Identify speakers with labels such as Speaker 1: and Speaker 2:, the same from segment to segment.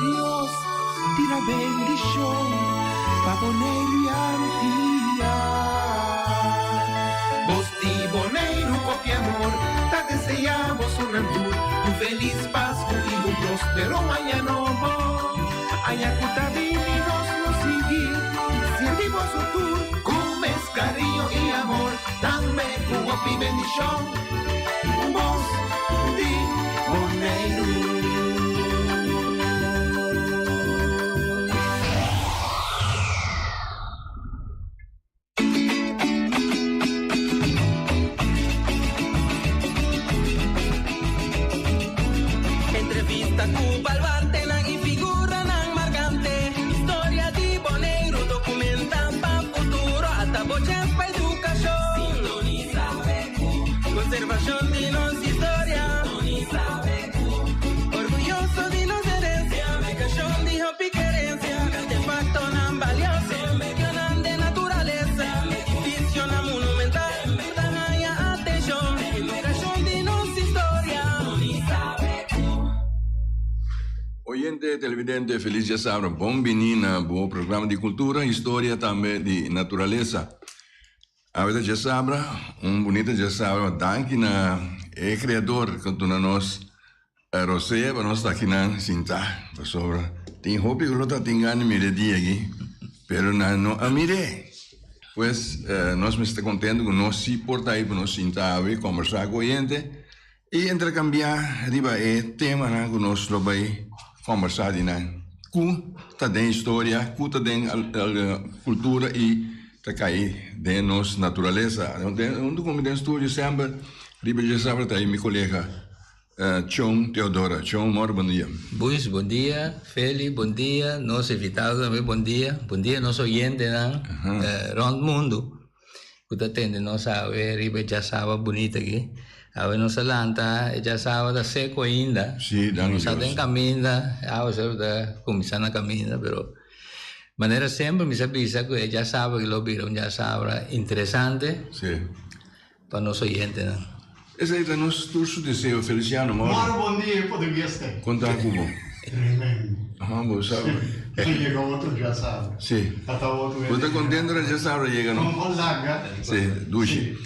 Speaker 1: Dios tira bendishon pa Boneiru i Antia. Bos di Boneiru hopi amor ta deseá bosonan tur un felis Pasku i un próspero aña nobo. Aña ku ta bini nos lo sigui sirbi boso tur ku mes kariño i amor, tambe ku hopi bendishon. Bos di Boneiru.
Speaker 2: Entrevista ku baluartenan i figuranan markante. Historia di Boneiru dokumentá pa futuro. Ata bo chèns pa edukashon. Sintonisa BQ. Konservashon di nos historia. Sintonisa BQ. Orguyoso di nos herensia. Publikashon di hopi kerensia. Artefaktonan balioso. Medionan den naturalesa. Edifisionan monumental. Tur ta haña atenshon. Generashon di nos historia.
Speaker 3: Oyente, televidente, felis djasabra. Bon bini na bo programa di cultura, historia tambe di naturalesa. Awe ta djasabra, un bunita djasabra. Danki na e Creador cu duna nos Rosea pa nos ta akinan sintá pasobra tin hopi ku lo ta tin gana di mira e dia aki pero nan no a mir'é. Pues nos mester ta kontentu ku nos si por ta ahi pa nos sinta awe kombersá ku oyente i interkambiá riba e temanan ku nos lo bai kombersá di nan ku ta den historia, ku ta den kultura i ta kai den nos naturalesa. Huntu ku mi den studio semper riba dje sabra ta ahi mi kolega. Chon Teodora. Chon Mor, bon dia.
Speaker 4: Buis, bon dia. Feli, bon dia. Nos invitado tambe, bon dia. Bon dia nos oyentenan rond mundu ku ta tende nos awe riba e djasaba bunita aki. Awe nos a lanta, e djasaba ta seku ainda.
Speaker 3: Sí, danki
Speaker 4: Nos
Speaker 3: Dios.
Speaker 4: ta den kaminda, awe solo ta kuminsá na kaminda, pero manera semper mi sa bisa ku e djasaba aki lo bira un djasabra interesante.
Speaker 3: Sí.
Speaker 4: Pa nos oyentenan.
Speaker 3: Esei ta nos tur su deseo, Feliciano Moro.
Speaker 5: Moro bon dia e portugues te.
Speaker 3: Con ta cu bo?
Speaker 5: Tremendo.
Speaker 3: Aha, bo sa.
Speaker 5: Ta yega otro djasabra.
Speaker 3: Si.
Speaker 5: Ata otro
Speaker 3: Bo ta contento na djasabra yega no?
Speaker 5: No por laga.
Speaker 3: Si, dushi.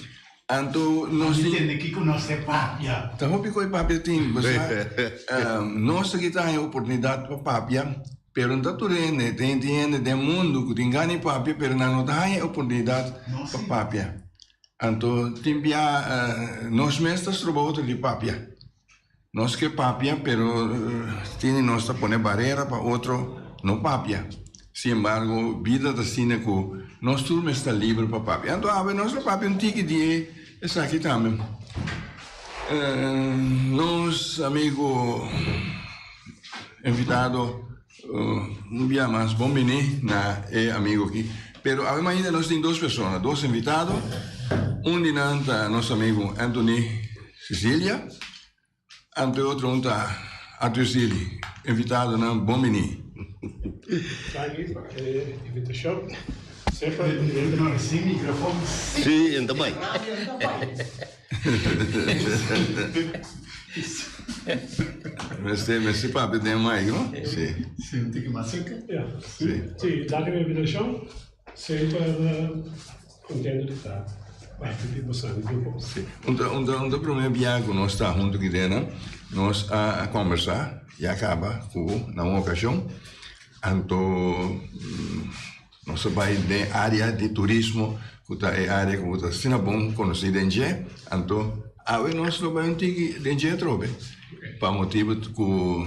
Speaker 3: Anto nos
Speaker 5: tin.
Speaker 3: Ami
Speaker 5: tende kico nos te papia.
Speaker 3: Ta hopi cu e papia tin, bo sa. Nos aki ta haña oportunidad pa papia, pero no ta tur hende. Tin hende den mundo cu tin gana di papia, pero nan no ta haña e oportunidad pa papia. Anto tin bia nos mes ta stroba otro di papia. Nos ke papia pero tin di nos ta pone barera pa otro no papia. Sin embargo bida ta asina ku nos tur mes ta liber pa papia. Anto awe nos lo papia un tiki di esaki tambe. Nos amigo invitado Un bia mas bon bini na e amigo aki. Pero awe mainta nos tin dos persona, dos invitado. Un di nan ta nos amigo Anthony Cecilia, anto e otro un ta Arthur Sealy. Invitadonan bon bini.
Speaker 6: Danki pa e invitashon. Semper.
Speaker 5: Sin microfon.
Speaker 7: Sí, en ta bai.
Speaker 3: Mester mester papia den mic no? Si.
Speaker 5: Si un tiki mas cerca.
Speaker 6: Ja.
Speaker 3: Si.
Speaker 6: Si, danki pa e invitashon. Semper contento di ta parti di boso grupo.
Speaker 3: Si. Un ta un ta un ta prome bia ku nos ta huntu ki dena, nos a kombersá ya kaba ku na un okashon. Anto Nos a bai den área di turismo ku ta e área ku ta asina bon konosí den dje. Anto awe nos lo bai un tiki den dje atrobe pa motibu ku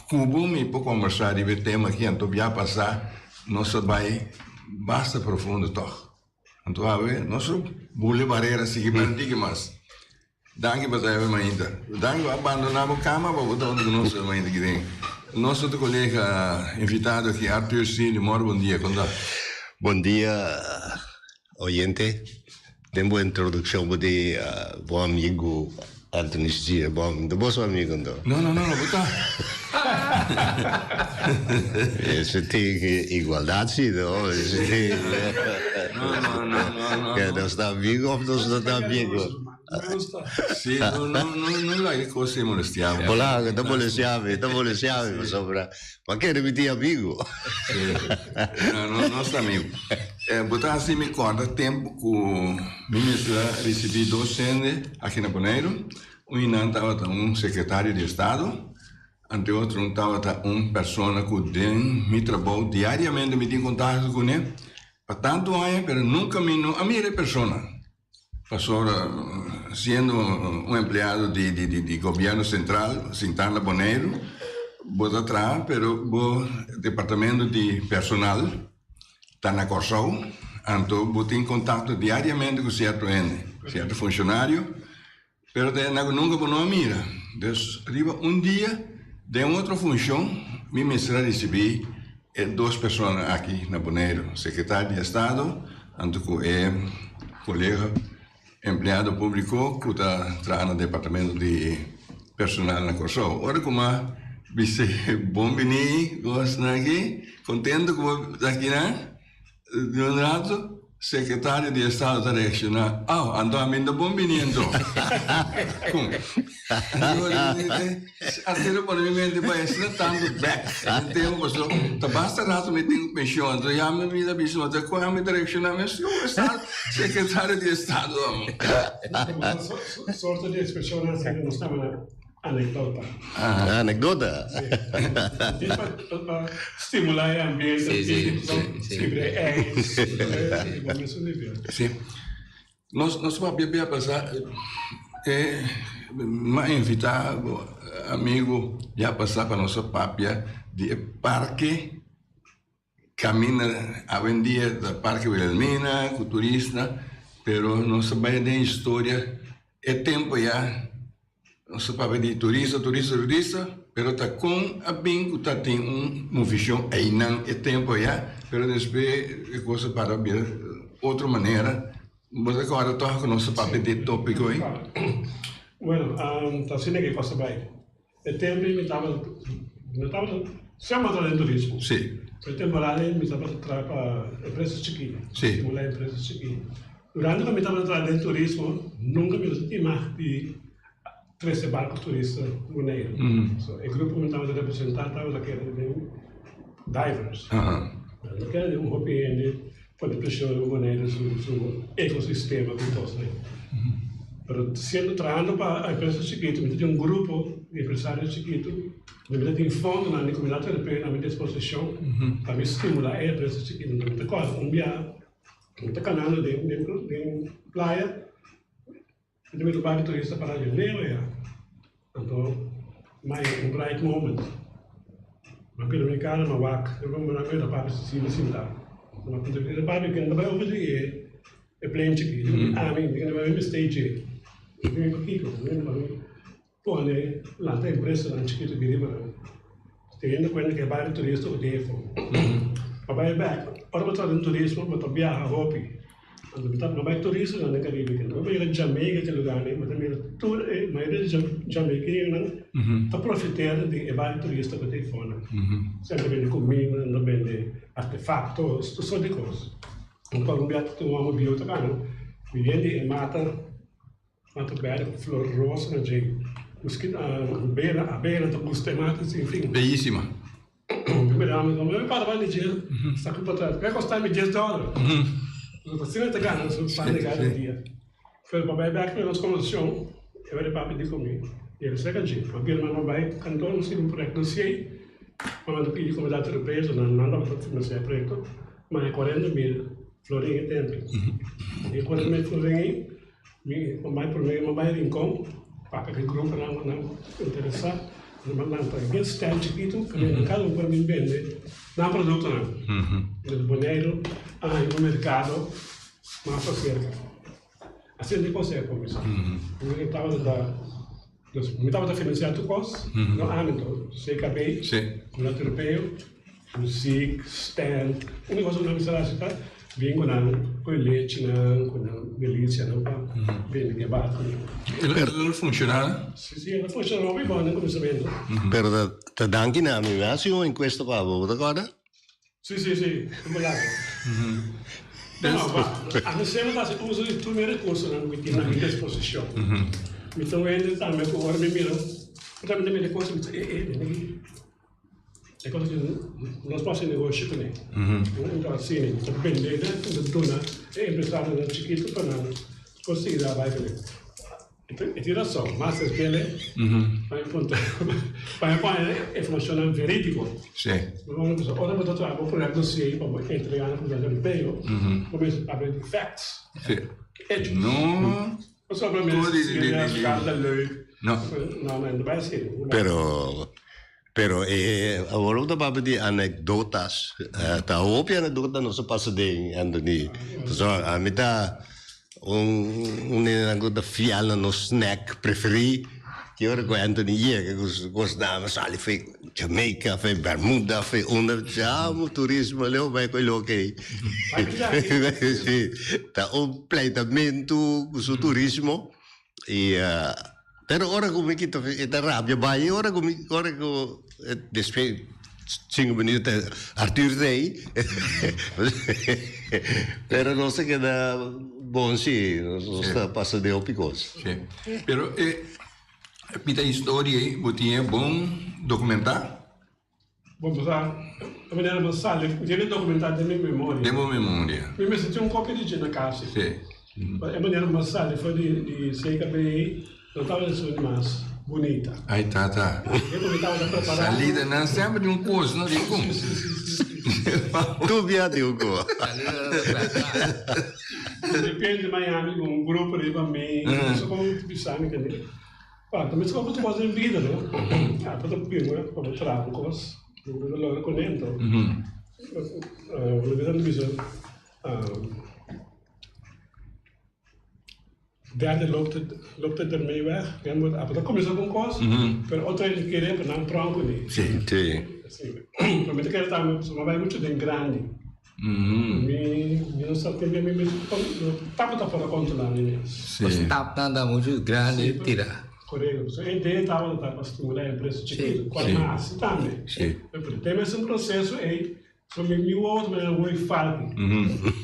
Speaker 3: ku bo mi por kombersá riba e tema aki. Anto bia pasá nos a bai basta profundo tòg. Anto awe nos lo buli barera sigui bai un tiki mas. Danki pa trae mainta. Danki pa abandona bo cama pa bo ta hunto cu nos mainta aki den. Nos otro colega invitado aki Arthur Sealy. Mor bon dia, con ta?
Speaker 7: Bon dia oyente. Den bo introduccion bo di bo amigo Anthony Sgia. Bo no ta boso amigo anto?
Speaker 3: No, no, no, no bo ta.
Speaker 7: Ese tin igualdad si no. Ese tin.
Speaker 3: No, no, no, no, no.
Speaker 7: Nos ta amigo of nos no ta amigo?
Speaker 6: Me gusta.
Speaker 3: Sí, no, no, no, no laga e kos ei molestiá bo.
Speaker 7: Hola, ta molestiá mi, ta molestiá mi pasobra mi a kere mi tin amigu.
Speaker 3: Sí, no, no, nos ta amigu. Bo ta hasi mi kòrda tempu ku mi mester a risibí dos hende aki na Boneiru. Un di nan tabata un sekretario di estado, ante otro un tabata un persona ku den mi trabou diariamente mi tin kontakto kuné pa tantu aña, pero nunka mi no a mira e persona. Pasobra siendo un empleado di di gobierno central sintá na Boneiru bo ta traha pero bo departamento di personal ta na Kòrsou anto bo tin kontakto diariamente ku sierto hende, sierto funshonario pero ta hende ku nunka bo no a mira. Dus riba un dia den otro funshon mi mester a risibí e dos persona aki na Boneiru, sekretario di estado anto ku e kolega empleado públiko ku ta traha na departamento di personal na Kòrsou. Ora ku m'a bis'é bon biní gosnan aki, kontento ku bo ta akinan. Di un rato, sekretario di estado ta reakshoná, Aw, anto ami no bon bini anto. Kon? Asina pone mi mente bai asina tantu bèk den tempu pasobra ta basta rato mi tin ku penshon, anto ya mi ta bisa no ta kon ami ta reakshoná mes ku estado, sekretario di estado amo.
Speaker 6: Sorto di ekspreshonnan asina nos ta Anekdota.
Speaker 7: Anekdota.
Speaker 6: Sí. Pa, pa, pa stimulá e ambiente,
Speaker 4: Sí, sí, sí, sí.
Speaker 6: kibra e ijs, e bo mesun nivel.
Speaker 3: Sí. Nos, nos papia bia pasá, e m'a invitá bo amigo bia pasá pa nos a papia di e parke Caminda awendia ta Parke Wilhelmina cu turista, pero nos ta bay den historia e tempo ya nos ta papia di turista, turista, turista, pero ta con a bin cu ta tin un movicion eynan e tempo ya, pero despues e cos a para bira otro manera. Bo ta corda toch cu nos ta papia di e topico ey?
Speaker 6: Bueno, ta asina cu e cos ta bay. E tempo ei mi tabata, mi tabata semper a traha den turismo.
Speaker 3: Sí.
Speaker 6: Pero e temporada ei mi tabata traha pa empresas chikí.
Speaker 3: Sí.
Speaker 6: Stimulá empresas chikí. Durante ku mi tabata traha den turismo, nunka mi no sinti mag di trese barko turista Boneiru. So e grupo ku mi tabata representá tabata kere den divers. No kere den un hopi hende pone preshon riba Boneiru su su ekosistema ku kosnan. Pero siendo trahando pa empresas chikitu mi ta tin un grupo di empresario chikitu mi ta tin fondonan di Comunidad Europeo na mi disposicion pa mi stimula e empresa chikitu. Mi ta kòrda un bia mi ta kanando den den playa mi ta mira un bar di turista para leu aya anto mi a haña un bright moment mi a bira mi kara mi a wak mi a papia sinta mi a puntra e papia ken ta bai ofrece e E plenchi ki ami mi kende mi stay dje mi bin pakiko mi kende mi pone lanta empresanan chikitu aki riba nan teniendo kuenta ku e bai turista ku tin e fondo pa bai bek ora bo traha den turismo bo ta biaha hopi anto mi ta bai turistanan den Karibe kende bo mira Jamaica ki lugarnan bo ta mira tur e mayoria di jamaiquinonan ta profiteer di e bai turista ku tin e fondo nan ta bende kuminda nan ta bende artefaktos tur sort di kos. Un Colombia ta un hòmber bieu ta gana viviendo e mata mata bèrdè ku flor rosa na dje. Miskien abeha abehanan ta gusta e mata sin fin.
Speaker 3: Beyísima.
Speaker 6: Mi mira mi mi para banda dje saka un patrat ke kosta mi dies dòler. Asina ta gana su pan di kada dia. Pero pa bai bèk na nos kombersashon e wèr e papia di ku mi i el seka dje. Ma bira mama bai kantor nos tin un proyekto siei mama ta pidi komunidat europeo so nan nan tabata finansiá e proyekto. Ma e cuarenta mil florin e tempo. E cuarenta mil florin ei, mi a bai prome mi a bai Rincon, papia ku e gruponan ku nan interesa, nan a lanta e stand chikitu kaminda kada un por bin bende nan produktonan. Entonces Boneiru a haña un merkado mas aserka. Asina di kos ei a kuminsá. Mi tabata ta, dus mi tabata finansiá tur kos, no ami anto, CKB, Comunidad Europeo, muziek, stand, úniko kos ku nan mester hasi ta bin ku nan ku e lechinan, ku nan delisianan pa bende den e barkunan.
Speaker 3: El a funshoná?
Speaker 6: Si, si, el a funshoná hopi bon den kuminsamentu.
Speaker 7: Pero ta danki na mi, mi a hasi un enkuesta pa bo, bo ta kòrda?
Speaker 6: Si, si, si, un palabra. No, ami semper ta hasi uso di tur mi rekursonan ku mi tin na mi disposishon. Mi ta un hende tambe ku ora mi mira, mi ta mira kos mi ta e e mi aki e kos aki nos por hasi negoshi kuné. Mi ta asina, mi ta bende mi ta duna e empresarionan chikitu pa nan por sigui trabaha kuné. E tin rason, mas es bele pa mi puntra, pa mi pone informashonnan verídiko.
Speaker 3: Sí.
Speaker 6: Ora bo ta traha bo project dossier pa bo entrega na Fundacion Europeo, bo mester papia di facts.
Speaker 3: Sí.
Speaker 6: Hechos.
Speaker 3: No.
Speaker 6: Pasobra mi si ta leuk.
Speaker 3: No.
Speaker 6: No, no, no bai asina.
Speaker 7: Pero, pero e awor bo ta papia di anekdotas. Ta hopi anekdota nos a pasa den, Anthony. Pasobra ami ta Un un nenenan ku ta fiel na nos snack preferí. Ki ora ku Anthony yega ku su kosnan a sali fo'i Jamaica, fo'i Bermuda, fo'i unda, chamo turismo leu bai ku e loke ei. Sí, ta un pleitamentu ku su turismo i pero ora ku mi kita e ta rabia bai, ora ku mi ora ku despues Cinco minuto Arthur ta ei. Pero nos a keda bon si, nos ta pasa den hopi kos.
Speaker 3: Si. Pero e pita historia ei bo tin e bon dokumentá?
Speaker 6: Bon, bo sa, e manera bo sali, mi tin e dokumentá den mi memoria.
Speaker 3: Den bo memoria.
Speaker 6: Mi mester tin un kopia di dje na kas.
Speaker 3: Si.
Speaker 6: E manera bo sali for di CKB ei. No tabata esun di mas bunita.
Speaker 3: Ay tata.
Speaker 6: E ku mi tabata preparando.
Speaker 3: Salida nan semper di un kos no di kon.
Speaker 6: Si si si si.
Speaker 7: Tu bia di un kos.
Speaker 6: Di repente Miami ku un grupo riba mi. So kon bisa mi kende. Pa ta mester komo tur kos den bida no. A bo ta bini pa bo traha un kos. Bo ta logra kuné anto. Bo ta bisa. Derde loopt het, loopt het ermee weg. Ja, moet, abo ta cuminsa cu un cos, pero otro hende kere pa nan pronk cu ni.
Speaker 3: Sí.
Speaker 7: Sí.
Speaker 6: Sí. Pero mi ta kere tambe, pasobra mi a bai mucho den grandi. Mi, mi no sa tin mi mes no tabata por a controla mi mes.
Speaker 3: Sí.
Speaker 4: Bo stapnan ta mucho grandi tira.
Speaker 6: Correcto. Pasobra e idea tabata ta pa stimula e empresa chikito,
Speaker 4: Sí.
Speaker 6: cual
Speaker 3: Sí.
Speaker 6: nan a haci tambe.
Speaker 3: Sí.
Speaker 6: Pero tem mes un proceso ey So mi mi wowo ta manera woy falki.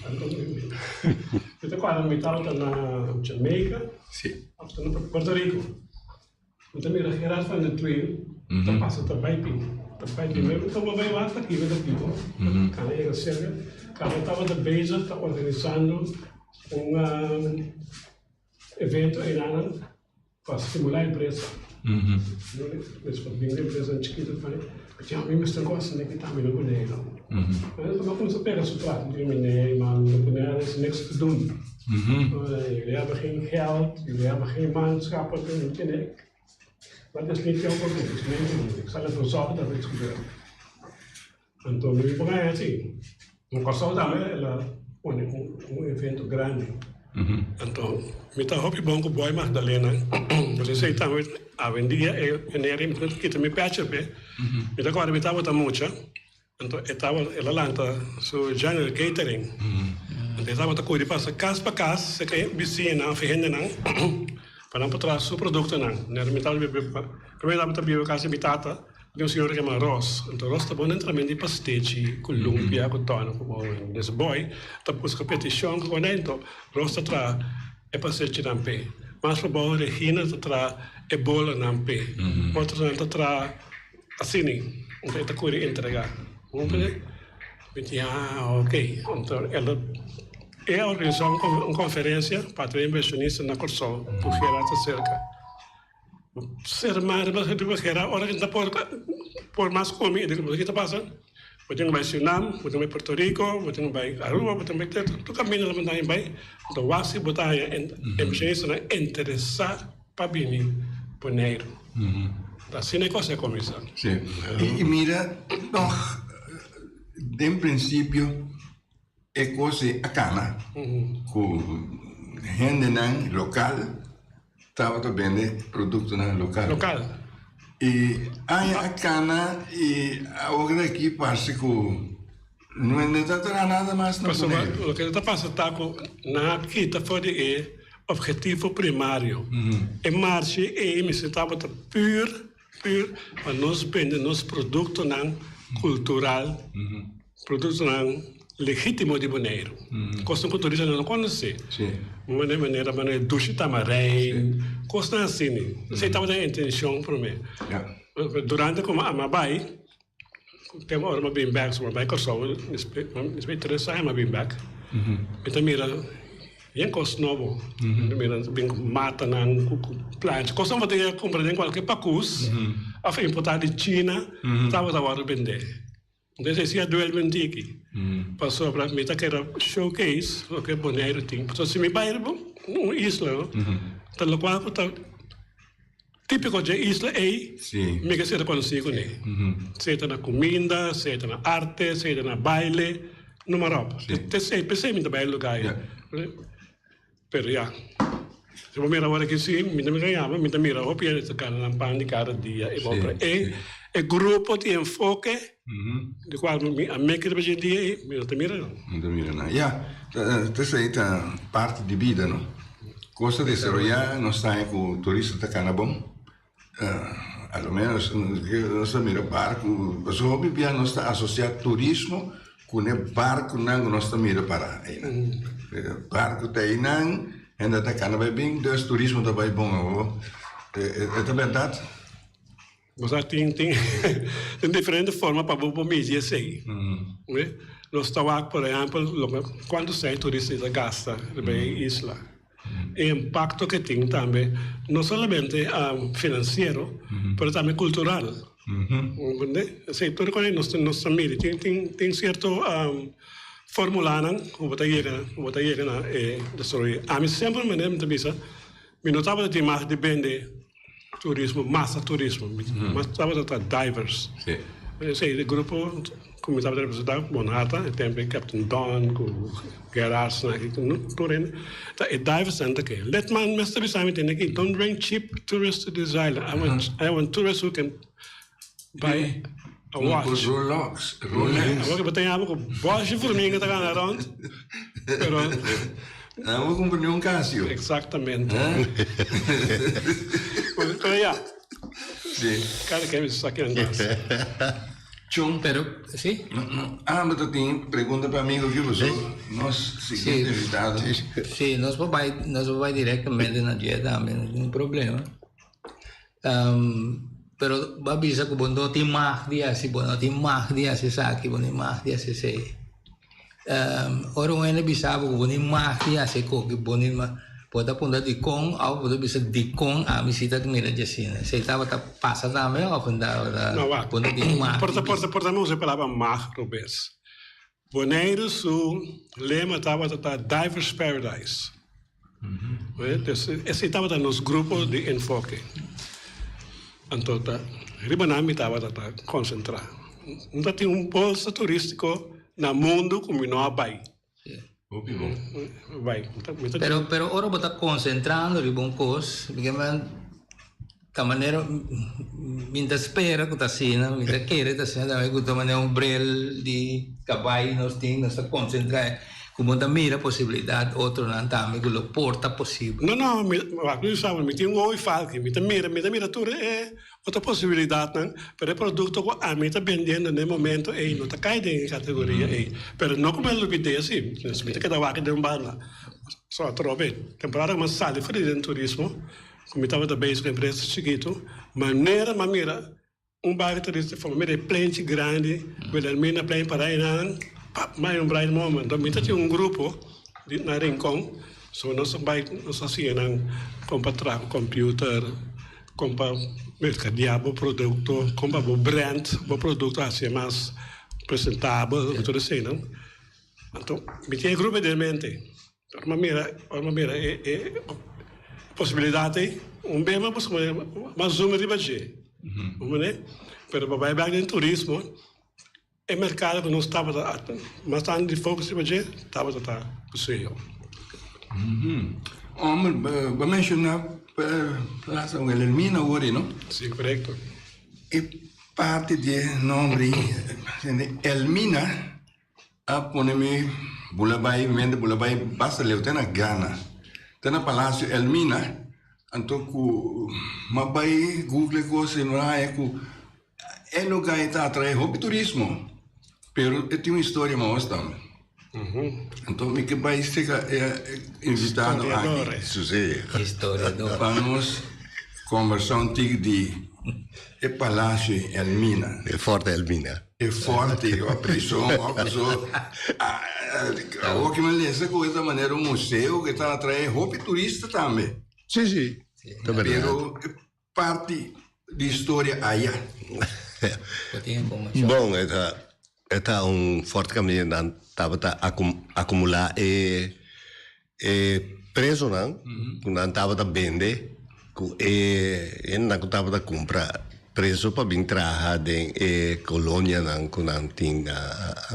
Speaker 6: Anto mi ta cuadra mi tabata na Jamaica of ta na Puerto Rico. Mi ta mira Gerard van der Tweel ta pasa ta bay bin, ta bay bin. Mi ta bay wak ta kiba ta kiba. Cana yega cerca. Caba tabata bezig ta organisando un evento enanan. Pa stimulá empresa. Mes pa brinda empresanan chikitu pa ya mi mester gosi na kita mi no pone no. Entonces mi cuminsa pega su trato di mi nee man no pone er is niks te doen. Jullie hebben geen geld, jullie hebben geen manschappen, dat is niet jouw probleem, dat is mijn probleem. Ik zal ervoor zorgen dat er iets gebeurt. Anto mi por haña así. Na Kòrsou tambe el a pone un evento grandi. Anto mi ta hopi bon ku Boy Magdalena. Nos esei tambe awendia e meneer mi ta kita mi pèchi p'e. Mi ta kòrda mi tabata mucha, anto e tabata el a lanta su General Catering. Anto e tabata kuri pasa kas pa kas serka e bisiñanan òf e hendenan pa nan por traha su produktonan. Mi tabata biba, promé mi tabata biba kas di mi tata. Tin un señora yama Ros. Anto Ros ta bon den trament di pastechi ku lumpia ku tòna ku bon. Des boy ta buska petishon ku konai anto Ros ta traha e pastechinan p'e. Mas pabou Regina ta traha e bolanan p'e. Otronan ta traha asini. Anto e ta kuri entrega. Mi di ah ok. Anto el a e a organisa un konferensia pa atrae invershonista na Kòrsou ku Gerard ta serka. Ser madre mas riba gera ora ki ta por por mas komi e di ki ta pasa bo tin ku bai Surinam bo tin ku bai Puerto Rico bo tin ku bai Aruba bo tin ku bai tur kaminda lo bo bai anto wak si bo ta haña invershonistanan interesá pa bini Boneiru asina e kos a kuminsá.
Speaker 3: Sí, i mira tòg den prinsipio e kos ei a kana ku hendenan lokal Tabata bende produktonan lokal.
Speaker 6: Lokal.
Speaker 3: I aña a kana i awor di aki parse ku no ta traha nada mas na
Speaker 6: Pasobra
Speaker 3: Boneiru.
Speaker 6: loke ta pasa ta ku nan a kita for di e ophetivo primario. E marshe ei mester tabata pur, pur pa nos bende nos produktonan kultural, produktonan. Legítimo di Boneiru. Kosnan ku turistanan no konosé. Manera manera manera dushi tamarijn, kosnan asina. Esei tabata e intenshon promé. Durante ku mi a bai, tempu ora mi a bin bèk, so mi a bai Kòrsou despues di tres aña mi a bin bèk, mi ta mira yen kos nobo. Mi ta mira bin ku matanan, ku plancha, kosnan ku bo ta yega kumpra den kualke pakus òf importá di China tabata wòrdu bendé. Entonces esei a duel mi un tiki, pasobra mi ta kere showcase loke Boneiru tin. Pasobra si mi bai riba un isla, no, ta lokual ku ta tipiko dje isla ei, mi ke ser rekonosí kuné. Sea ta na kuminda, sea ta na arte, sea ta na baile, no mar op. P'esei, p'esei mi ta bai e lugá ei. Pero ya, si bo mira awor aki si, mi ta mira yama, mi ta mira hopi hende ta gana nan pan di kada dia i bo pero e e grupo di enfoke di kual mi a meki riba dje dia ei, mi no ta mira nan.
Speaker 3: No ta mira nan. Ya, ta esei ta parti di bida no. Kos ta desaroyá, nos ta haña ku turista ta kana bon. A lo menos nos ta mira barku, pasobra hopi bia nos ta asosia turismo ku e barkunan ku nos ta mira para einan. Barku ta einan, hende ta kana bai bin, dus turismo ta bai bon awor. E ta bèrdat?
Speaker 6: Bo sa tin tin tin diferente forma pa bo por midi esei. Nos ta wak por ehèmpel loke kuantu sèn turista ta gasta riba e isla. E impacto ke tin tambe no solamente financiero pero tambe cultural. Comprende? Esei tur kos nos nos ta miri. Tin tin tin cierto formulanan ku bo ta yega ku bo ta yega na e desaroyo. Ami semper manera mi ta bisa mi no tabata tin mag di bende Turismo, masa turismo. Mas tabata ta divers. Esei e grupo ku mi tabata representá, Bonhata, e tempu ei Captain Don ku Gerardsnan aki tur hende. Ta e diversnan ta ke. Litman mester bisa mi tende aki, don't bring cheap tourists to this island. I want I want tourists who can buy a watch.
Speaker 3: Rolex, Rolex.
Speaker 6: Awor ke bo ta yama ku bòshi furminga ta gana rònt, pero.
Speaker 3: Nan bo kumpra ni un Casio.
Speaker 6: Exactamente. Pero ya.
Speaker 3: Sí.
Speaker 6: Cada ken su sa ken das.
Speaker 3: Chon.
Speaker 4: Pero, sí.
Speaker 3: No, no. Ah, bo ta tin pregunta pa amigo aki paso nos siguiente invitado.
Speaker 4: Sí, nos por bai, nos por bai directamente na dje tambe, no tin problema. Pero bo a bisa ku bo no tin mag di hasi, bo no tin mag di hasi esaki, bo no tin mag di hasi esei. Ora un hende bisa bo ku bo no tin mag di hasi e koki, bo no tin mag, bo ta puntra dikon òf bo ta bisa dikon ami si ta mira dje asina. Esei tabata pasa tambe òf no tabata?
Speaker 6: No wak.
Speaker 4: Bo no tin mag di
Speaker 6: Porta
Speaker 4: bisa.
Speaker 6: porta porta mi usa e palabra mag robes. Boneiru su lema tabata ta Divers Paradise. Dus esei tabata nos grupo di enfoke. Anto ta riba nan mi tabata ta konsentrá. No ta tin un bolsa turístiko na mundu ku mi no a bai.
Speaker 3: Hopi bon.
Speaker 6: Bai.
Speaker 4: Pero pero ora bo ta konsentrando riba un kos, Ta manera mi ta spera ku ta asina, mi ta kere ta asina tambe ku ta manera un bril di kabai nos tin, nos ta konsentrá ku bo ta mira posibilidat otronan tambe ku lo por ta posibel.
Speaker 6: No, no, mi, wak mi sa, mi tin un ooi falki, mi ta mira, mi ta mira tur e otro posibilidatnan, pero e produkto ku ami ta bendiendo na e momento ei no ta kai den e kategoria ei. Pero no ku mi a lubid'é si, mi ta keda wak den un banda. So atrobe, temporada ku mi a sali for di den turismo, Ku mi tabata bezig ku empresa chikitu, manera m'a mira un bario turista for mira e plenchi grandi, Wilhelmina plein para einan, pap, m'a haña un bright moment. Enton mi ta tin un grupo di na Rincon, so nos a bai nos a siña nan kon pa traha ku computer, kon pa merkadea bo produkto, kon pa bo brand bo produkto hasié mas presentabel, tur eseinan. Anto mi tin e grupo den mente. Ora mi a mira, ora mi a mira e e posibilidat ei, un bes mi a busca mas zoom riba dje, bo Pero pa bai bek den turismo, e merkado ku nos tabata mas tantu di focus riba dje tabata ta Buceo.
Speaker 3: Homber, bo a menshoná Plaza Wilhelmina awor ei, no?
Speaker 6: Si, korekto.
Speaker 3: E parti di e nomber ei, Elmina. A pone mi bula bai, mi mente bula bai basta leu te na Ghana, te na Palacio Elmina, anto ku m'a bai google e kos i mi a haña ku e lugar ei ta atrae hopi turismo, pero e tin un historia maos tambe. Anto mi ke bai seka e invitado aki.
Speaker 4: Historiador.
Speaker 3: Pa nos kombersá un tiki di e Palacio Elmina.
Speaker 7: E Forte Elmina.
Speaker 3: E forte, o prison, o paso. Awor ki mi lesa ku e ta manera un museo ku ta atrae hopi turista tambe.
Speaker 7: Si, si. Ta berdad.
Speaker 3: Pero e parti di historia aya.
Speaker 7: Bon, e ta e ta un forte kaminda nan tabata akumulá e e presonan ku nan tabata bende ku e hendenan ku tabata kumpra preso pa bin traha den e kolonianan ku nan tin na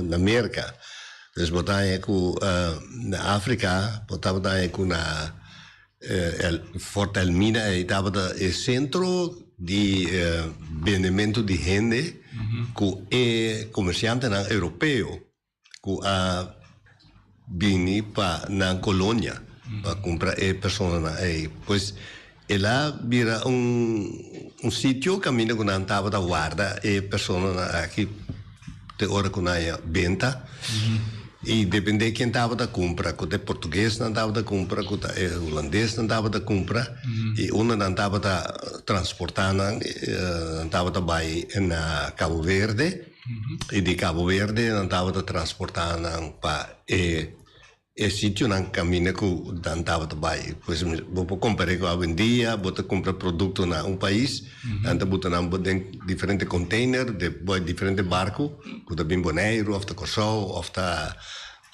Speaker 7: na Merka. Dus bo ta haña ku na Afrika bo tabata haña ku na Fort Elmina ei tabata e sentro di bendementu di hende ku e komersiantenan europeo ku a bini pa nan kolonia pa kumpra e personanan ei. Pues el a bira un un sitio kaminda ku nan tabata warda e personanan aki te ora ku nan a benta. I depende ken tabata kumpra, ku ta e portuguesnan tabata kumpra, ku ta e hulandesnan tabata kumpra i unda nan tabata transportá nan, nan tabata bai na Cabo Verde. I di Cabo Verde nan tabata transportá nan pa e e sitionan kaminda ku nan tabata bai. Pues bo por kompar'é ku awendia bo ta kumpra produkto na un pais, nan ta buta nan den diferente container, de bai diferente barku ku ta bin Boneiru òf ta Kòrsou òf ta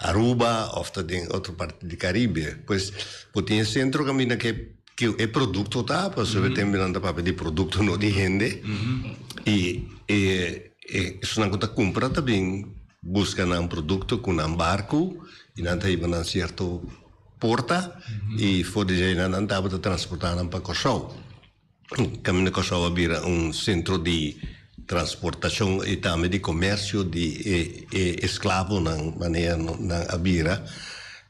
Speaker 7: Aruba òf ta den otro parti di Karibe. Pues bo tin e sentro kaminda ke Ku e produkto ta, pasobra e tempu nan ta papia di produkto no di hende i e esunnan ku ta kumpra ta bin buska nan produkto ku nan barku i nan ta hiba nan sierto porta i for di djei nan tabata transportá nan pa Kòrsou. Kaminda Kòrsou a bira un sentro di transportashon i tambe di komersio di e esklavonan manera nan a bira.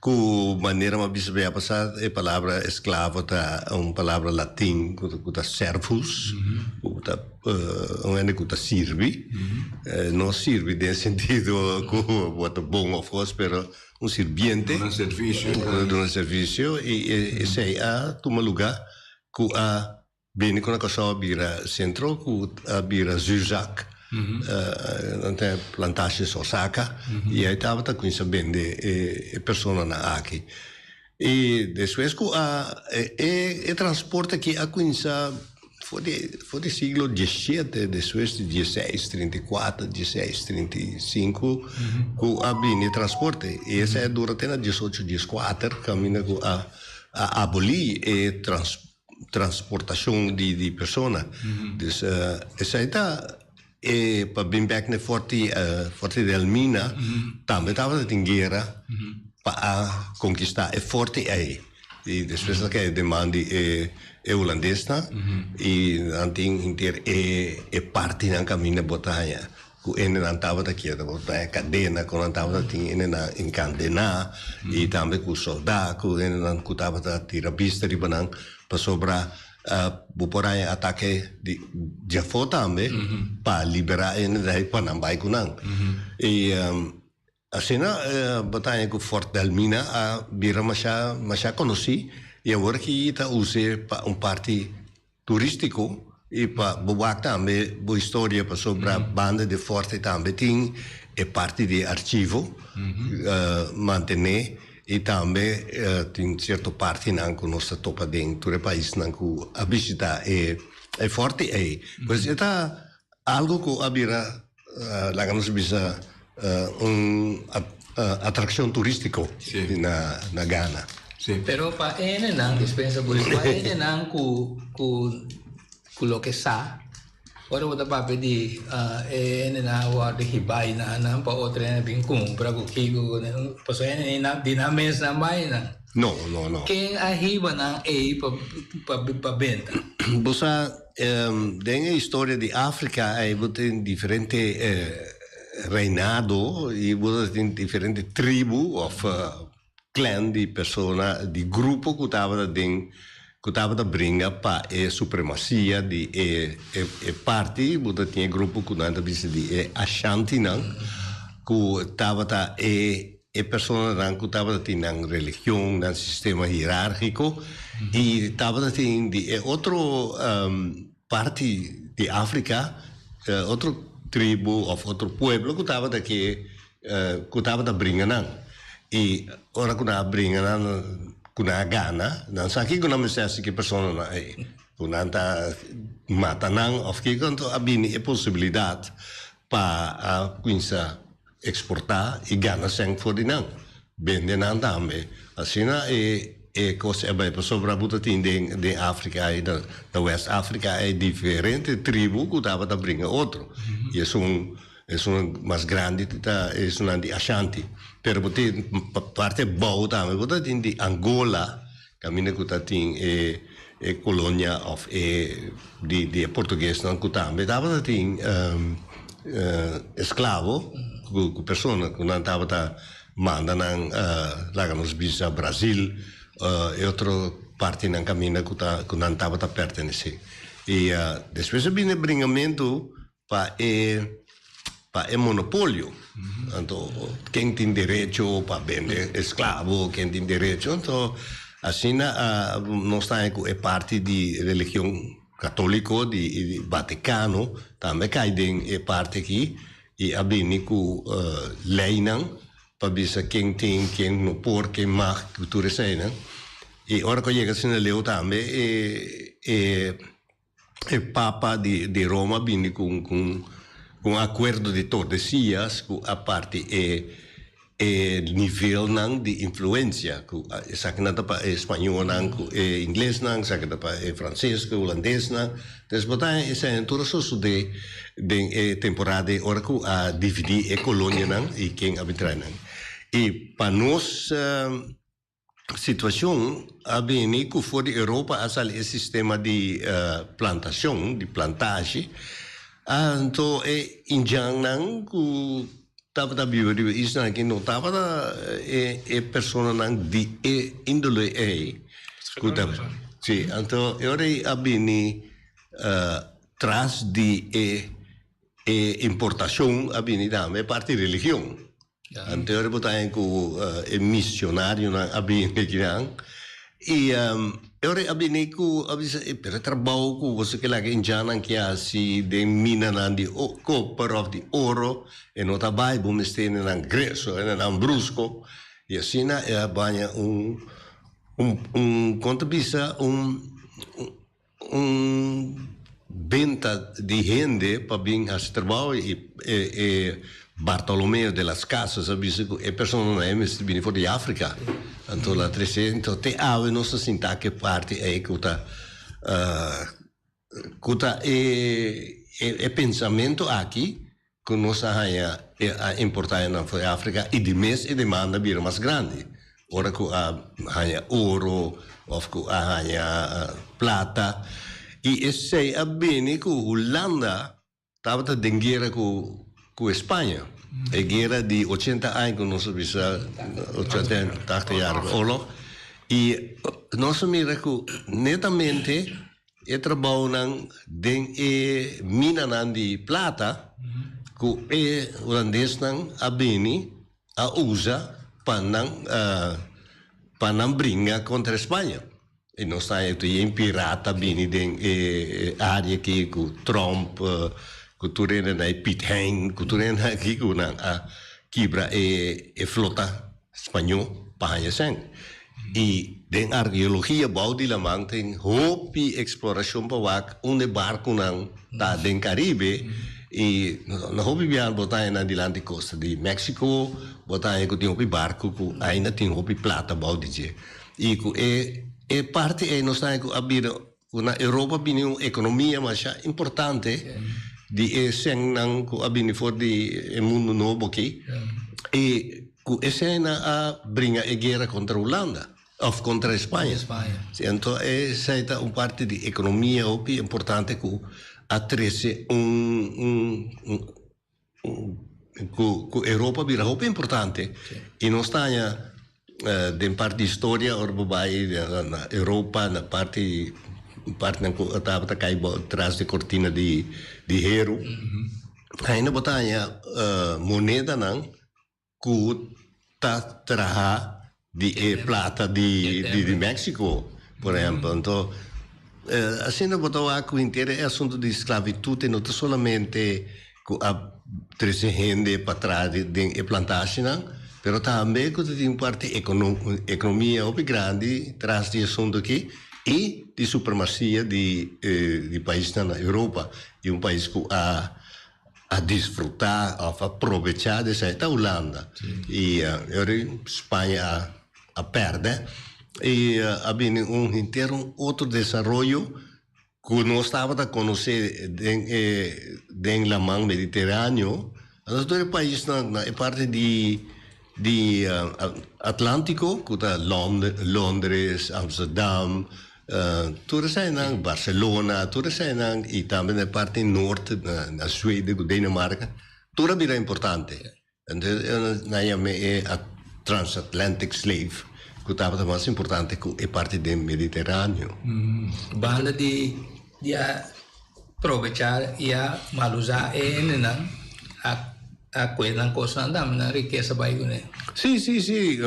Speaker 7: Ku manera mi a bisa bia pasá e palabra esklavo ta un palabra latin ku ta servus, ku ta un hende ku ta sirbi. No sirbi den sentido ku bo ta bon òf kos, pero un sirbiente.
Speaker 3: Duna servisio.
Speaker 7: Duna servisio i esei a tuma lugá ku a Bini ku na Kòrsou a bira sentro ku a bira Zuurzak, nan ta plantasje Sosaka i ei tabata kuminsá bende e personanan aki. I despues ku a e transporte aki a kuminsá for di for di siglo diesshete despues di diesseis trinta i kuater diesseis trinta i sinku ku a bini e transporte i esei a dura te na diesocho dieskuater kaminda ku a a abolí e transporte. transportacion di di persona. Dus esai ta e pa bin bek na e forti forti de Elmina tambe tabata tin guera pa a conquista e forti ei. Y despues a kai den man di e e hulandesnan y nan tin henter e e partinan kaminda bo ta haña. Ku hendenan tabata kier bo ta e kadena ku nan tabata tin hendenan enkandená i tambe ku soldá ku hendenan ku tabata tira bista riba nan pasobra bo por haña atake di djafó tambe pa liberá e hende dai pa nan bai ku nan. I asina bo ta haña ku Fort Delmina a bira masha masha konosí i awor aki ta us'é pa un parti Turístiko i pa bo wak tambe bo historia pasobra banda di forte tambe tin e parti di archivo mantené i tambe tin sierto partinan ku nos ta topa den tur e paisnan ku a bishita e forte ei. Pues e ta algo ku a bira laga nos bisa un atraccion turistico na na Ghana.
Speaker 4: Pero pa hendenan, dispensa por eso, pa hendenan ku ku ku loke sa, ora bo ta papia di e hendenan a wòrdu hibá i nan pa otro hende bin kumpra ku kiko ku pasobra hende di nan mes nan bai nan.
Speaker 7: No, no, no.
Speaker 4: Ken a hiba nan ei pa pa pa benta?
Speaker 7: Bo sa Den e historia di Afrika ei bo tin diferente reinado i bo tin diferente tribu òf klan di persona, di grupo ku tabata den ku tabata bringa pa e supremasia di e e parti. Bo ta tin e grupo ku nan ta bisa di e Ashantinan ku tabata e. e personanan ku tabatin nan religion, nan sistema hierárgiko i tabatin di e otro parti di Afrika, otro tribu òf otro pueblo ku tabata ke ku tabata bringa nan. I ora ku nan a bringa nan, ku nan a gana, nan sa kiko nan mester hasi ku e personanan ei, ku nan ta mata nan òf kiko, anto a bini e posibilidat pa a kuminsá eksportá i gana sèn for di nan, bende nan tambe. Asina e e kos a bai pasobra bo ta tin den den Afrika ei na na West Afrika ei diferente tribu ku tabata bringa otro i esun esun mas grandi ta esunnan di Ashanti. Pero bo tin pa parti abou tambe bo ta tin di Angola kaminda ku ta tin e e kolonia òf e di di e portuguesnan ku tambe tabata tin esklavo ku ku persona ku nan tabata manda nan laga nos bisa Brazil e otro partinan kaminda ku ta ku nan tabata pertenesé. I despues a bini e bringamentu pa e pa e monopolio. Anto ken tin derecho pa bende esklabo, ken tin derecho. Anto asina a nos ta haña ku e parti di religion katoliko di Vatikano tambe kai den e parti aki i a bini ku leinan pa bisa ken tin, ken no por, ken mag, ku tur eseinan. I ora ku a yega asina leu tambe e e. E Papa di di Roma bini ku ku un akuerdo di Tordesillas ku a parti e e nivelnan di influensia ku esakinan ta pa e spañolnan ku e inglesnan, esaki ta pa e franses ku e hulandesnan. Entonces bo ta haña esei tur a sosodé den e temporada ei ora ku a dividí e kolonianan i ken a bin trae nan. I pa nos. Situacion a bini cu for di Europa a sali e sistema di plantacion, di plantashi, anto e indjannan cu tabata biba riba e isla aki no tabata e personanan di e indole ey cu tabata, si, anto e ora ey a bini tras di e importacion a bini tambe e parti religion. Anterior bo ta haña ku e misionarionan a bini akinan i e ora a bini ku a bisa e pero e trabou ku boso ke laga indjannan ke hasi den minanan di koper òf di oro e no ta bai bo mester hende nan greso hende nan brusko i asina e a baña un un kon ta bisa un Un benta di hende pa bin hasi trabou i e Bartolomeo de las Casas a bisa ku e personanan ei mester bini for di Afrika. Anto la trese anto te awe nos ta sinta ku e parti ei ku ta ku ta e e pensamentu aki ku nos a haña a importá nan for di Afrika i di mes e demanda bira mas grandi. Ora ku a haña oro òf ku a haña plata i esei a bini ku Hulanda tabata den guera ku ku Spaña. E guera di ochenta aña ku nos a bisa ochenta tachtig jaar oorlog i nos a mira ku netamente E trabounan den e minanan di plata ku e hulandesnan a bini a usa pa nan pa nan bringa kontra Spaña. I nos ta haña tur yen pirata bini den e área aki ku Tromp, ku tur hende nan, Piet Hein, ku tur hende aki ku nan a kibra e flota spañó pa haña sèn. I den arkeologia bou di laman tin hopi eksplorashon pa wak unda e barkunan ta den Karibe i na hopi biaha bo ta haña nan dilanti kosta di Meksiko, bo ta haña ku tin hopi barku ku ainda tin hopi plata bou di dje. I ku e e parti ei nos ta haña ku a bira ku na Europa bini un ekonomia masha importante di e sènnan ku a bini for di e mundu nobo aki i ku e sènnan a bringa e guera kontra Hulanda òf kontra Spaña. Si anto esei ta un parti di ekonomia hopi importante ku a trese un un Ku Europa bira hopi importante i nos ta haña den parti di historia ora bo bai na Europa na parti partinan ku tabata kai tras di kortina di heru ainda bo ta haña monedanan ku. ta traha di e plata di di Mexico, por ehempel. Anto asina bo ta wak ku henter e asuntu di sklabitut e no ta solamente ku a trese hende pa traha den e plantashinan, pero tambe ku ta tin un parti ekonomia hopi grandi tras di e asuntu aki i di supremasia di di paisnan na Europa, di un pais ku a a disfrutá òf a probechá di esei ta Hulanda. I e ora Spaña a a pèrdè i a bini un henter un otro desaroyo ku nos tabata konosé den e den laman Mediteraneo. Anto tur e paisnan na e parti di di Atlántiko ku ta Londres, Amsterdam, Tur eseinan, Barcelona, tur eseinan i tambe na e parti nort, na Zweden ku Denemarka, tur a bira importante. Entonces nan yama e transatlantic slave ku tabata mas importante ku e parti den Mediteraneo.
Speaker 4: Banda di di a probecha i a malusa e hendenan a a kue nan kosnan tambe nan rikesa bai kuné.
Speaker 7: Sí, sí, sí.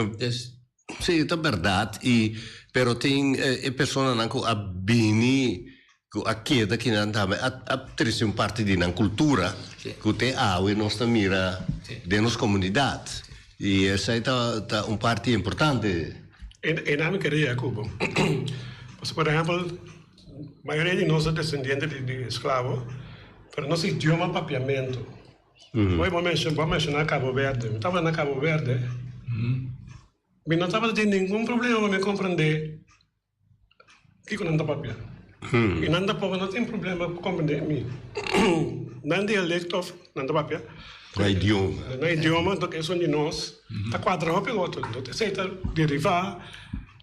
Speaker 7: Sí, ta berdad y pero tin e personanan cu a bini cu a keda kinan tambe a a trece un parti di nan cultura cu te awe nos ta mira den nos comunidad y esey ta ta un parti importante.
Speaker 6: E nan mi kere yega cu bo. Pasobra por ehempel mayoria di nos ta descendiente di esclavo pero nos idioma papiamento. Hoy bo bo menciona Cabo Verde. Mi tabata na Cabo Verde. Mi no tabata tin ningun problema pa mi comprende kico nan ta papia. Y nan tampoco no tin problema pa comprende mi. Nan dialecto of nan ta papia.
Speaker 7: Nan idioma.
Speaker 6: Nan idioma, enton esun di nos ta cuadra hopi otro. Enton esey ta deriva.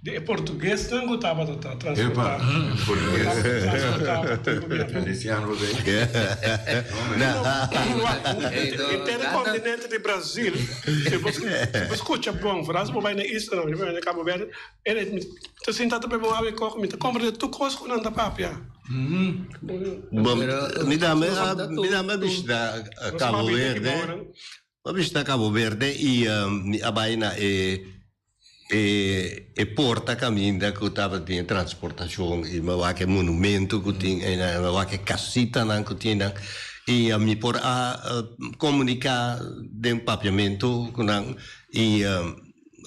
Speaker 6: Di e portuguesnan ku tabata ta transportá.
Speaker 3: Epa, portugues.
Speaker 6: Transportá pa tempu biaha.
Speaker 3: Feliciano José.
Speaker 6: Henter e kontinente di Brasil, si bo si bo skucha bon, foral si bo bai na islanan, si bo bai na Cabo Verde, e mi ta sinta ta bebe un awa di koko, mi ta komprende tur kos ku nan ta papia.
Speaker 7: Bon, mi tambe a mi tambe a bishita Cabo Verde. Mi a bishita Cabo Verde i mi a bai na e e porta caminda cu tabatin e transportacion y mi a wak e monumento cu tin eynan, mi a wak e casitanan cu tin eynan y mi por a comunica den papiamento cu nan y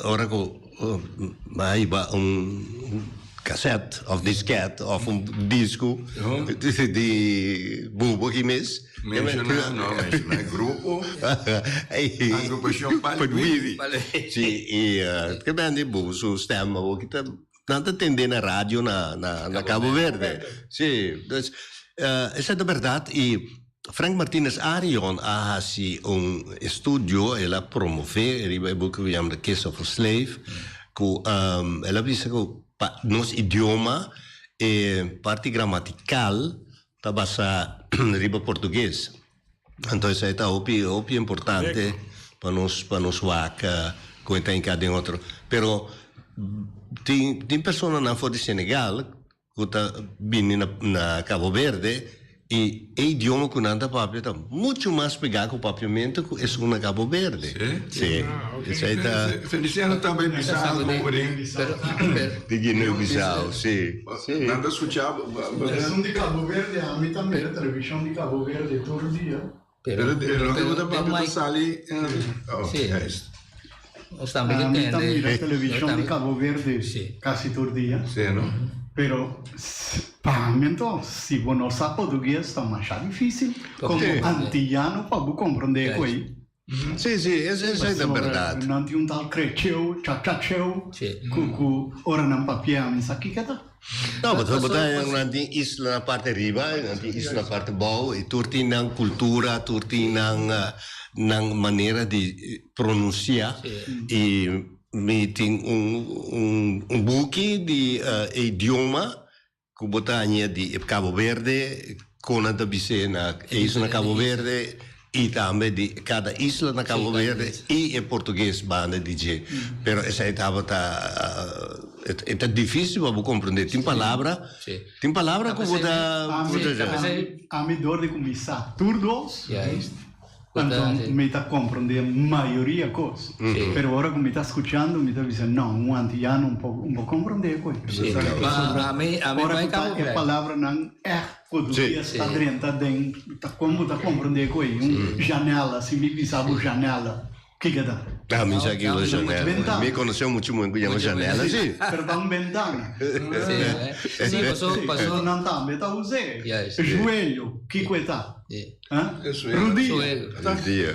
Speaker 7: ora cu mi a hiba un cassette of disket of un disco di Bubo Gimes.
Speaker 3: Menciona, no, menciona e grupo. Agrupacion Palwiri.
Speaker 7: Si, y ke ben di Bubo su stem awor ki ta, nan ta tende na radio na, na, na Cabo Verde. Si, dus, esei ta berdad y Frank Martinez Arion a haci un estudio, el a promove riba e buki cu yama The Kiss of a Slave, cu el a bisa cu pa nos idioma e parti gramatical Ta basa riba portugues. Anto esei ta hopi hopi importante pa nos pa nos wak kon e ta hinká den otro. Pero tin tin personanan for di Senegal ku ta bini na na Cabo Verde i e idioma ku nan ta papia ta muchu mas pegá ku papiamentu ku esun na Cabo Verde.
Speaker 3: Sí?
Speaker 7: Sí. Esei ta.
Speaker 3: Feliciano tambe bisa algo orin.
Speaker 7: Di Guinea Bissau, sí.
Speaker 3: Nan ta skucha bo.
Speaker 5: Esun di Cabo Verde, ami ta mira televishon di Cabo Verde tur dia.
Speaker 3: Pero loke bo ta papia ta sali.
Speaker 4: Sí.
Speaker 5: Ami ta mira televishon di Cabo Verde kasi tur dia.
Speaker 3: Sí, no?
Speaker 5: Pero pa mi anto, si bo no sa portugues ta masha dificil como antiyano pa bo comprende e koe.
Speaker 7: Sí, sí, esei ta berdad.
Speaker 5: Nan tin un tal krecheu, chachacheu, ku ku ora nan papia mi sa kiko ta.
Speaker 7: No, pasobra bo ta nan tin isla na parti riba, nan tin isla na parti bou, i tur tin nan kultura, tur tin nan nan manera di pronunsia. I mi tin un un buki di e idioma Ku bo ta haña di e Cabo Verde, kon nan ta bis'é na e isla na Cabo Verde i tambe di kada isla na Cabo Verde i e portugues banda di dje. Pero esei tabata e ta difícil pa bo komprendé. Tin palabra, tin palabra ku bo ta.
Speaker 5: Ami dor di kuminsá tur dos. Anto mi ta comprende mayoria cos. Pero ora cu mi ta scuchando mi ta bisa no, un antiyano un por un por comprende e coy.
Speaker 4: Ma ami ami
Speaker 5: Ora
Speaker 4: bai
Speaker 5: cu ta
Speaker 4: Cabo
Speaker 5: e
Speaker 4: Verde.
Speaker 5: palabranan echt portugues ta drenta den ta con bo ta comprende e coy. Un janela, si mi bisa bo janela, kiko ta?
Speaker 7: Ah, mi sa kiko ta janela.
Speaker 5: Bentana.
Speaker 7: Mi conoce un mucha muhe cu yama Janela, si.
Speaker 5: Pero ta un bentana.
Speaker 4: Si, eh. Si, paso, paso.
Speaker 5: Pero nan tambe ta us'e.
Speaker 4: Juist.
Speaker 5: Joelho, kiko e ta?
Speaker 4: Si.
Speaker 5: Rudia.
Speaker 7: Rudia.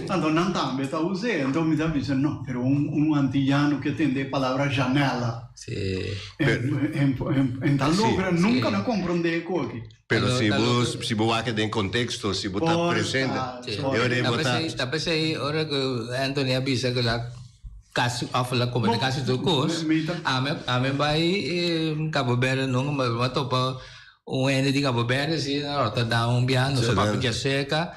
Speaker 5: Anto nan tambe ta us'é. Anto mi ta bisa, no, pero un un antiyano ke tende e palabra janela, en en ta logra nunka na komprondé e koki.
Speaker 7: Pero si bo si bo wak den konteksto, si bo ta presente, e ora ei bo ta.
Speaker 4: Ta p'esei ora ku Anthony a bisa ku la kasi òf la komprendé kasi tur kos, ami ami bai Cabo Verde nunka mi a topa Un hende di Cabo Verde si na Rotterdam un biaha nos a papia djaserka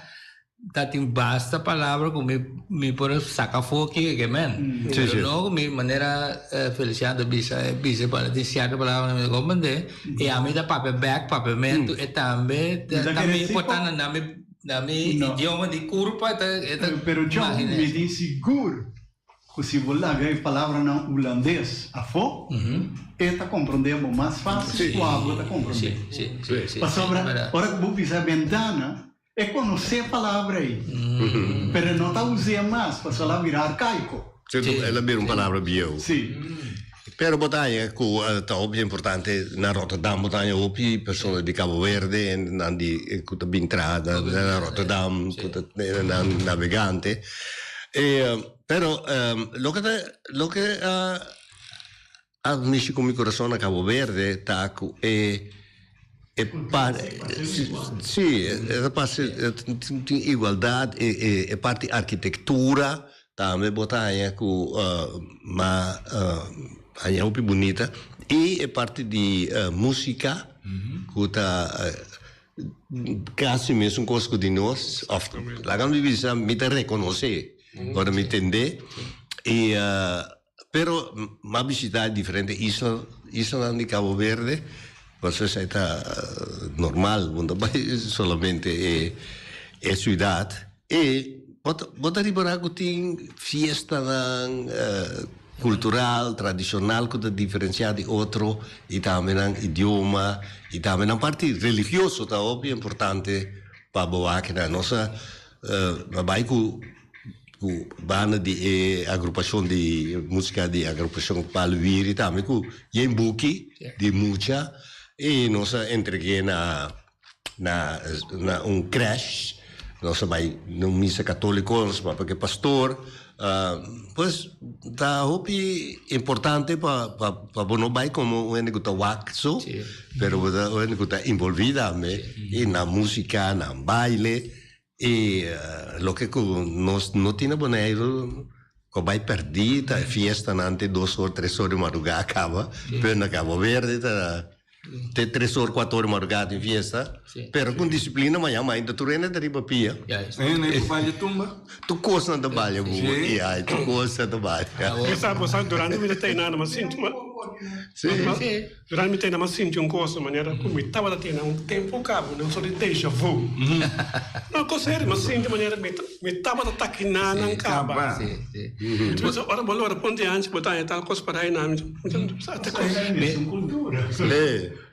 Speaker 4: ta tin basta palabra ku mi mi por a saka afó kiko ke men. Pero no ku mi manera Feliciano ta bisa e bisa pa tin sierto palabra mi ta komprende i ami ta papia bek papiamentu e tambe ta mi por ta na mi na mi idioma di kurpa e ta e ta
Speaker 5: Pero John mi tin sigur Ku si bo laga e palabranan hulandes afó, e ta komprondé bo mas fásil ku abo ta komprondé. Pasobra ora ku bo bisa bentana, e konosé e palabra ei, pero e no ta us'é mas pasobra el a bira arkaiko.
Speaker 7: Sí, el a bira un palabra bieu.
Speaker 5: Sí.
Speaker 7: Pero bo ta haña ku ta hopi importante na Rotterdam, bo ta haña hopi persona di Cabo Verde, hendenan di ku ta bin traha na Rotterdam, ku ta hendenan nabegante. Pero loke ta loke a a mishi ku mi kurason na Cabo Verde ta ku e e par si e ta parse tin igualdat e e e parti arkitektura tambe bo ta haña ku ma haña hopi bunita i e parti di musika ku ta Casi mesun cos cu di nos, of laga mi bisa mi ta reconoce ora mi tende y pero m'a bishita diferente isla, islanan di Cabo Verde, pasobra esai ta normal, bo no ta bai solamente e ciudad y bo ta ripara cu tin fiestanan Cultural, tradicional cu ta diferencia di otro y tambe nan idioma y tambe nan parti religioso ta hopi importante pa bo wak nan. Nos a bay cu cu banda di e agrupacion di musica di agrupacion Palu Wiri tambe cu yen buki di mucha y nos a entregue na na na un crèche, nos a bai na un misa católico, nos a papia cu e pastor, pues ta hopi importante pa pa pa bo no bai como un hende cu ta wak so, pero bo ta un hende cu ta envolvi tambe y na musica, na baile y loke cu nos no tin na Boneiru cu a bai perdi ta e fiestanan te dos or, tres or di madruga a caba, pero na Cabo Verde ta. Te tres or, cuatro or madrugada tin fiesta.
Speaker 4: Sí.
Speaker 7: Pero con disciplina mañana mainta tur hende ta riba pia.
Speaker 4: Juist.
Speaker 3: En e ku balia tumba?
Speaker 7: Tur cosnan ta balia bu.
Speaker 3: Sí.
Speaker 7: Ya, tur cosnan ta balia.
Speaker 6: Mi sa bo sa durante mi ta tena mi a sinti ma
Speaker 7: Sí.
Speaker 4: Sí.
Speaker 6: durante mi tena mi a sinti un cosa manera cu mi tabata tena un tempo cabo nan so di deja vu. No cosa serio mi a sinti manera mi mi tabata taki nan caba.
Speaker 4: Sí, sí.
Speaker 6: Entonces ora bo lora ponte anchi bo ta haña tal cos para ahí na mi
Speaker 5: Mesun cultura.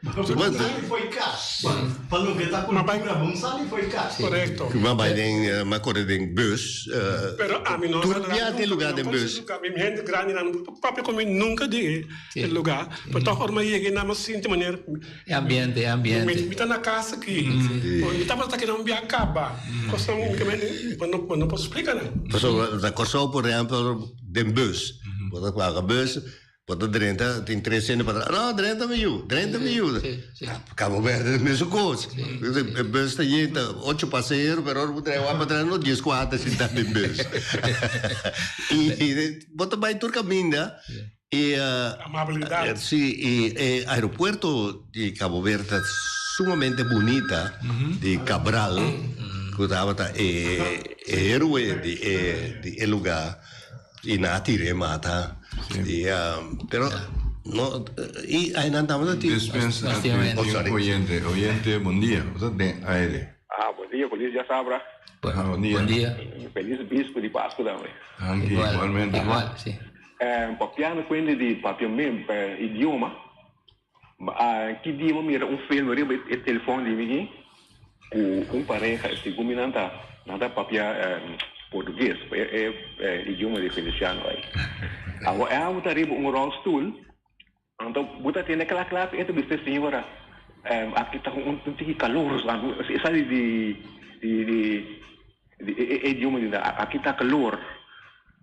Speaker 5: Bon sali fo'i cas. Pa loke ta cultura bon sali fo'i cas.
Speaker 6: Correcto.
Speaker 7: Mi bai den, mi a core den bus.
Speaker 6: Pero ami no
Speaker 7: Tur bia tin lugar den bus.
Speaker 6: Mi hende grandi nan no papia cu mi nunca di e lugar. Pero toch ora mi a yega einan mi a sinti manera.
Speaker 4: E ambiente, e ambiente.
Speaker 6: Mi ta na cas aki. Mi tabata keda un bia caba. Cosnan cu mi no por splica nan.
Speaker 7: Pasobra na Corsou por ehempel den bus. Bo ta paga bus. Bo ta drenta, tin tres hende patras, no, drenta mi yu, drenta mi yu. Cabo Verde ta mesun cos. E bus ta yen, ta ocho pasahero, pero ora bo trae wak patras, no dies cuater sinta den bus. I bo ta bai tur caminda. I,
Speaker 6: Amabilidad.
Speaker 7: Si, i e aeropuerto di Cabo Verde ta sumamente bunita, di Cabral, cu tabata e heroe di e di e lugar. I nan a tira e mata. I, pero no, i ai nan tabata tin.
Speaker 3: Dispensa,
Speaker 4: Bastiment.
Speaker 3: tin un oyente. Oyente, bon dia. Bo ta den aire.
Speaker 8: Ah, bon dia, felis djasabra.
Speaker 3: Ah, bon dia.
Speaker 4: Bon dia.
Speaker 8: Felis bispo di Pasku tambe.
Speaker 3: Danki,
Speaker 4: Igual,
Speaker 3: igualmente.
Speaker 4: igual, si.
Speaker 8: Eh, papiando kuende di papiamento, eh, idioma, ah, ki dia mi mira un film riba e telefòn di mi aki, ku un pareha, segun mi nan ta, nan ta papia eh, portugues, e, e, e idioma di Feliciano ei. Awor e amo ta riba un rolstoel, Anto bo ta tende kla kla ku e ta bisa e señora, Aki ta un tiki kalor, e sa di di di e idioma di nan, aki ta kalor.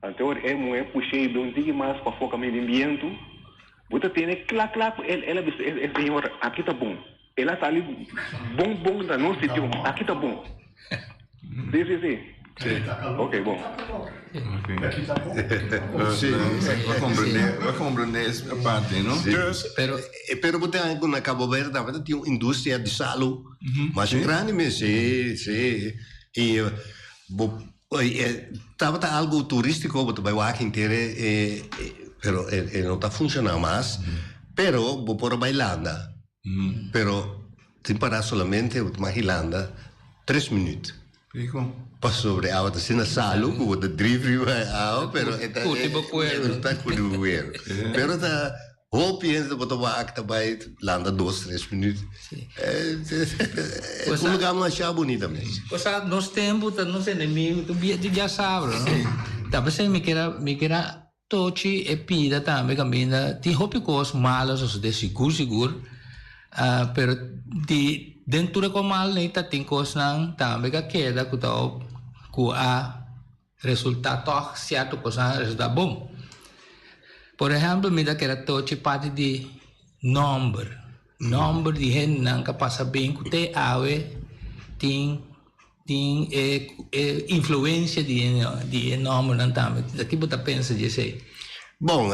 Speaker 8: Anto ora e muhé push'é i un tiki mas pafó kaminda den bientu, bo ta tende kla kla ku el a bisa e señora, Aki ta bon. El a sali bon bon na nos idioma, aki ta bon. Si, si, si. Ok, bon.
Speaker 3: Si, bo a comprende, bo a comprende es parte, no?
Speaker 7: Dus,
Speaker 4: Pero,
Speaker 7: pero bo tin ku na Cabo Verde tabata tin un industria di salu masha grandi mes, si, si. I bo tabata algu turistico, bo ta bai wak henter e, pero e no ta funciona mas, pero bo por a bai landa. Pero tin para solamente bo ta mag hilanda tres minuut.
Speaker 3: Kiko?
Speaker 7: Pasobra e awa ta asina salu ku bo ta drif riba e awa pero e ta
Speaker 4: Curti bo cuero.
Speaker 7: Ta curti bo cuero. Pero ta hopi hende bo ta wak ta bai landa dos tres minuut. E un lugar masha bunita mes.
Speaker 4: Osea nos tempu ta nos enemigo tu ya sabra no. Ta p'esei mi kier a mi kier a Tochi e pida tambe caminda tin hopi cos malo sosode sigur sigur pero di den tur e cos malo nei ta tin cosnan tambe ca keda cu ta cu a resulta toch cierto cosnan a resulta bon. Por ehempel mi ta keda tochi parti di nomber, nomber di hendenan ca pasa bin cu te awe tin. Tin e e influencia di e di e nombernan tambe. Ta ki bo ta pensa di esei?
Speaker 7: Bon,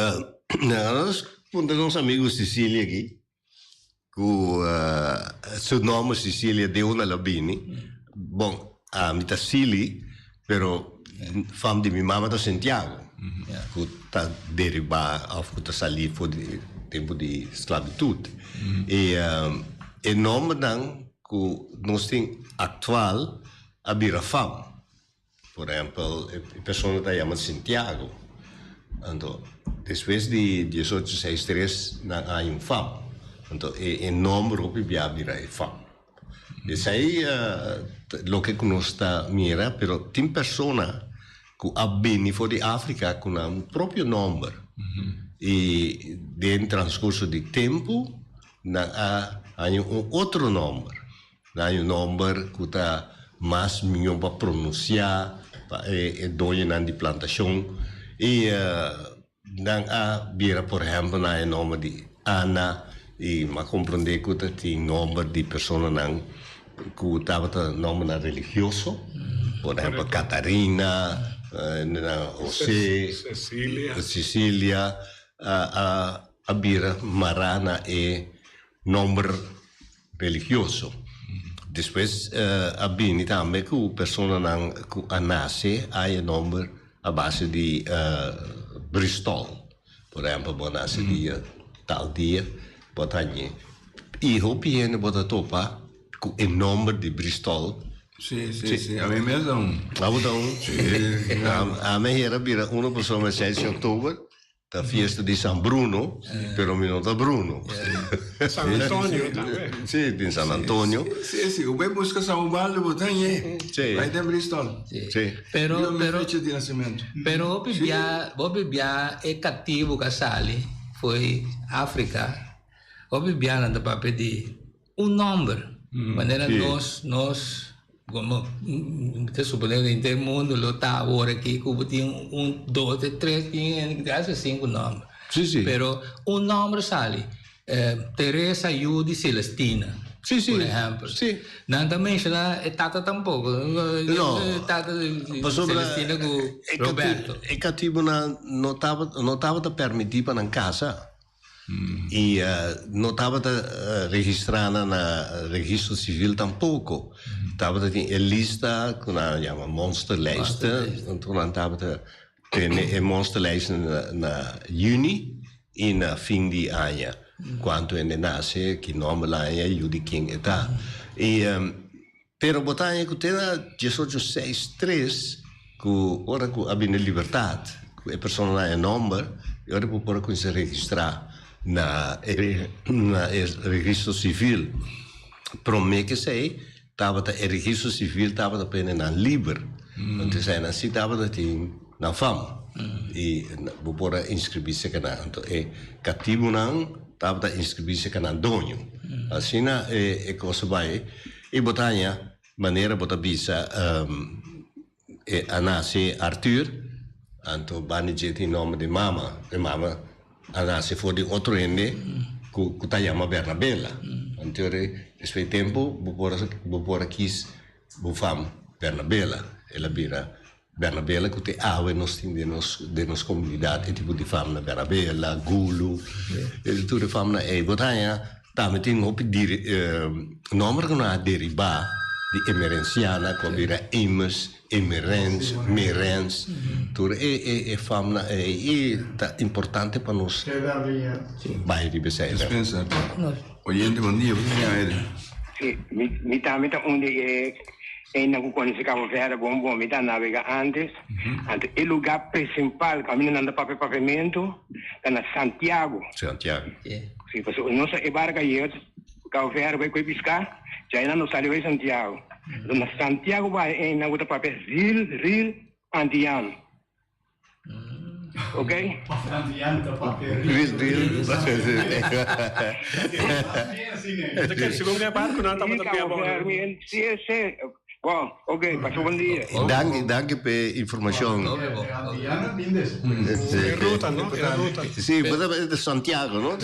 Speaker 7: nos puntra nos amigo Cecilia aki, ku su nomber Cecilia de unda lo bini. Bon, ami ta Silly, pero fam di mi mama ta Santiago, ku ta deriba of ku ta sali for di tempu di sklabitut. I e nombernan Ku nos tin aktual a bira fam. Por ehèmpel, e persona ta yama Sintiago. Anto, despues di diesocho seis tres nan a haña un fam. Anto, e nòmber hopi bia a bira e fam. Esei ta loke ku nos ta mira, pero tin persona ku a bini for di Afrika ku nan propio nòmber. I den transkurso di tempu Nan a haña un otro nòmber. Nan haña un nòmber ku ta mas mihó pa pronunsiá pa e doñonan di plantashon. I nan a bira, por ehèmpel, nan haña nòmber di Ana i mi a komprondé ku ta tin nòmber di personanan ku tabata nòmbernan religioso, por ehèmpel Katarina, Hosé, Cecilia. A bira mará na e nomber religioso. Despues a bini tambe ku personanan ku a nase a e nomber a base di Bristol. Por ehempel, bo a nase dia tal dia, bo ta hañ'é. I hopi hende bo ta topa ku e nomber di Bristol.
Speaker 3: Sí, sí, sí. A mi mes ta un.
Speaker 7: Abo ta un?
Speaker 3: Sí.
Speaker 7: Ami a hera bira uno pasobra seis di oktober. Ta fiesta di San Bruno, pero mi no ta Bruno.
Speaker 6: San Antonio tambe.
Speaker 7: Sí, tin San Antonio.
Speaker 3: Sí, sí. U bay busca San Ubaldo, bo ta ñe.
Speaker 7: Sí.
Speaker 3: Bay den Bristol.
Speaker 7: Sí.
Speaker 4: Pero,
Speaker 3: Dios mi
Speaker 4: pero,
Speaker 3: fecha di nacimento.
Speaker 4: pero hopi bia, hopi bia e catibu ca sali foi Africa, hopi bia nan ta papia di un nomber. Manera nos, nos, como ta supone den henter mundo lo ta awor aki cu bo tin un, dos, tres, tin hende cu tin hasta cinco nomber.
Speaker 7: Sí, sí.
Speaker 4: Pero un nomber sali, Teresa yu di Celestina.
Speaker 7: Sí, sí.
Speaker 4: Por ehempel.
Speaker 7: Sí.
Speaker 4: Nan ta menciona e tata tampoco.
Speaker 7: No.
Speaker 4: E tata di
Speaker 7: Pasobra
Speaker 4: Celestina cu Roberto.
Speaker 7: E catibonan no tabata, no tabata permiti pa nan casa. I no tabata registrá nan na registro sivil tampoko. Tabata tin e lista ku nan a yama monsterlijst. Anto nan tabata tene e monsterlijst na yüni i na fin di aña. Kuantu hende nase, ki nòmber la haña, yu di ken e ta. I. Pero bo ta haña ku te na diesocho seis tres ku ora ku a bini libertat ku e personanan haña nòmber i ora bo por a kuminsá registrá na e na e registro sivil. Promé ku esei tabata e registro sivil tabata pone nan liber. Anto eseinan si tabata tin nan fam i bo por a inskribí serka nan. Anto e katibunan tabata inskribí serka nan doño. Asina e kos a bai. I bo ta haña manera bo ta bisa e a nase Arthur, anto banda dje tin nòmber di mama. E mama a nase for di otro hende ku ku ta yama Bernabela. Anto despues di tempu bo por bo por a kis bo fam Bernabela. El a bira Bernabela ku te awe nos tin den nos den nos komunidat e tipo di famnan Bernabela, Gulu, e tur e famnan ei. Bo ta haña tambe tin hopi diri nòmber ku nan a deribá di emerenciana ku a bira Emes, Emerens, Merens, tur e e e famnan ei i ta importante pa nos bai riba esei.
Speaker 3: Dispensa, oyente bon dia, bo tin aire?
Speaker 9: Sí, mi mi tambe ta un di e Einan ku konosé Cabo Verde bon bon, mi ta nabega antes. Anto e lugá prinsipal kaminda nan ta papia papiamentu ta na Santiago.
Speaker 7: Santiago.
Speaker 9: Sí, pasobra nos e barka yega Cabo Verde bai koe piská, djai nan no sali bai Santiago. Anto na Santiago bai einan ku ta papia real, real antiano. Ok? Bon, ok, pasa bon dia.
Speaker 7: Danki, danki p'e informacion.
Speaker 6: E ruta, no? E ruta.
Speaker 7: Sí, de Santiago, no?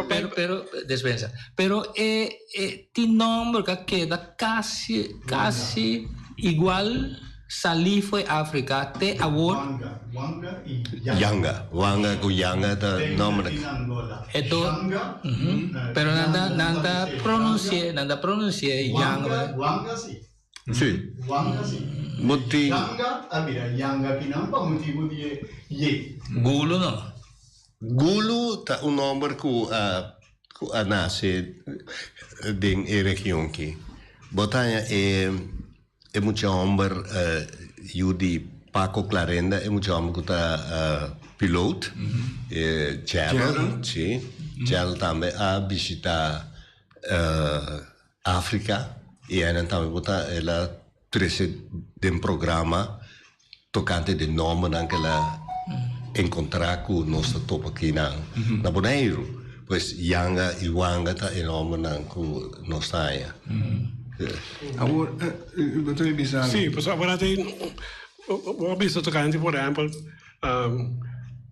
Speaker 4: Pero, pero, despensa. Pero e, e tin nomber ku a keda kasi, kasi igual. Salí fo'i Afrika te awor.
Speaker 5: Wanga, Wanga i
Speaker 7: Yanga. Yanga, Wanga ku Yanga ta nomber.
Speaker 4: E do, pero nan ta nan ta pronunsi'é, nan ta pronunsi'é Yanga.
Speaker 5: Wanga, Wanga si.
Speaker 7: Si.
Speaker 5: Wanga si.
Speaker 7: Bo tin.
Speaker 5: Yanga a bira Yanga kinan pa motibu di e ye.
Speaker 4: Gulu no.
Speaker 7: Gulu ta un nomber ku a ku a nase den e region ki. Bo ta haña e. E mucha homber yu di Paco Clarenda, e mucha homber ku ta piloot, e Gerald, si. Gerald tambe a bishita Afrika i einan tambe bo ta el a trese den programa tokante di nombernan ku el a enkontrá ku nos ta topa akinan na Boneiru. Pues Yanga i Wanga ta e nombernan ku nos ta haña.
Speaker 3: Awor, bo ta bisa algu?
Speaker 6: Sí, pasobra awor tin, bo a bisa tokante por ehèmpel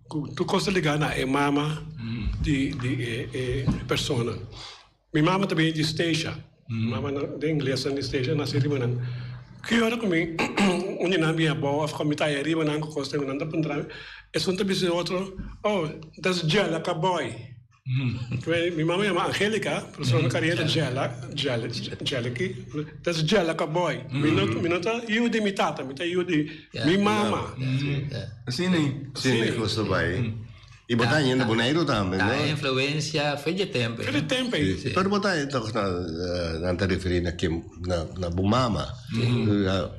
Speaker 6: ku tur kos ta ligá na e mama di di e persona. Mi mama ta bini di Statia. Mi mama den ingles nan di Statia, nase riba nan. Ki ora ku mi un di nan bini abou of ku mi ta ariba nan ku kos ku nan ta puntra mi, esun ta bisa e otro, oh, das Jelaka boy. Mi mama yama Angelica, pero su nomber kariño ta Jela, Jela, Jeliki. Das Jelaka boy. Mi no, mi no ta yu di mi tata, mi ta yu di mi mama.
Speaker 3: Asina ei.
Speaker 7: Asina ei kos ta bai. I bo ta yendo Boneiru tambe, no?
Speaker 4: Ta influencia fe dje tempo ei.
Speaker 6: Fe dje tempo ei.
Speaker 7: Si. Pero bo ta toch na, nan ta referi na ken, na, na bo mama.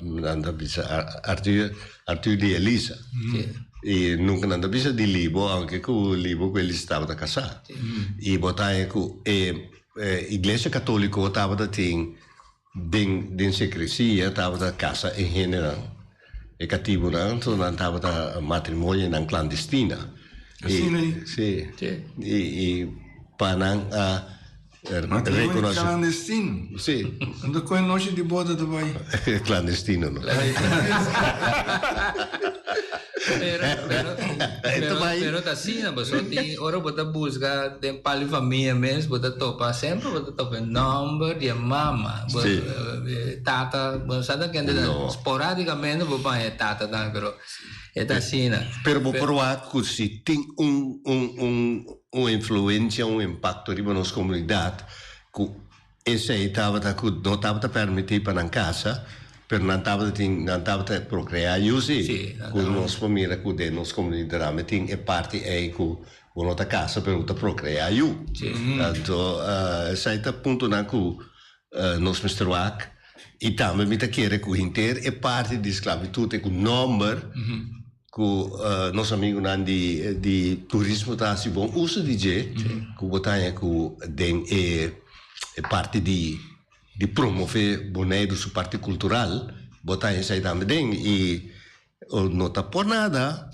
Speaker 7: Nan ta bisa Arthur, Arthur di Elisa.
Speaker 4: Si.
Speaker 7: I nunca nan ta bisa di Libo, aunke ku Libo ku Elisa tabata kasá. I bo ta haña ku e iglesia katoliko tabata tin Den den sekresia tabata kasa e hendenan, e katibunan, anto nan tabata matrimonionan klandestina.
Speaker 3: Asina ei?
Speaker 7: Si. I i pa nan a
Speaker 3: Matrimonio
Speaker 7: rekonosé.
Speaker 3: klandestino?
Speaker 7: Si.
Speaker 3: Anto kon e nochi di boda ta bai?
Speaker 7: Klandestino no.
Speaker 4: Pero, pero, pero, pero ta asina, pasobra tin ora bo ta busca den pal di famia mes, bo ta topa, semper bo ta topa e nomber di e mama, bo,
Speaker 7: Sí.
Speaker 4: tata, bo no sa ta kende ta,
Speaker 7: No.
Speaker 4: sporadicamente bo paña e tata tambe, pero e ta asina.
Speaker 7: Pero bo por wak cu si tin un, un, un, un influencia, un impacto riba nos comunidad, cu Esei tabata ku no tabata permití pa nan kasa, pero nan tabata tin, nan tabata prokreá yu sí.
Speaker 4: Sí, nan
Speaker 7: Ku
Speaker 4: tabata.
Speaker 7: nos por mira ku den nos komunidat tin e parti ei ku bo no ta kasa pero bo ta prokreá yu.
Speaker 4: Sí.
Speaker 7: Anto esei ta puntonan ku nos mester wak. I tambe mi ta kere ku henter e parti di sklabitut e ku nòmber ku nos amigunan di di turismo ta hasi bon uso di dje, ku bo ta haña ku den e e parti di di promove Boneiru su parti kultural, bo ta haña esei tambe den i no ta por nada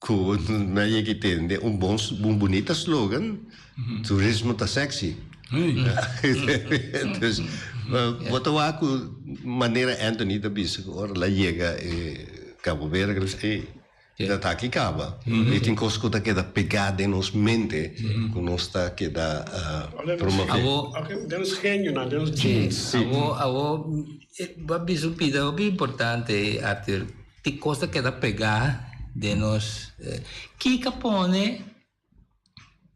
Speaker 7: Ku mi a yega i tende un bon un bunita slogan, Turismo ta sexy. Dus bo ta wak ku manera Anthony ta bisa ku ora el a yega e Cabo Verde el a bisa ey ta ta aki kaba. I tin kos ku ta keda pegá den nos mente ku nos ta keda promové.
Speaker 6: Den nos genionan, den nos genes.
Speaker 4: Awo awo bo a bisa un pida hopi importante Arthur. Tin kos ta keda pegá den nos. Kiko a pone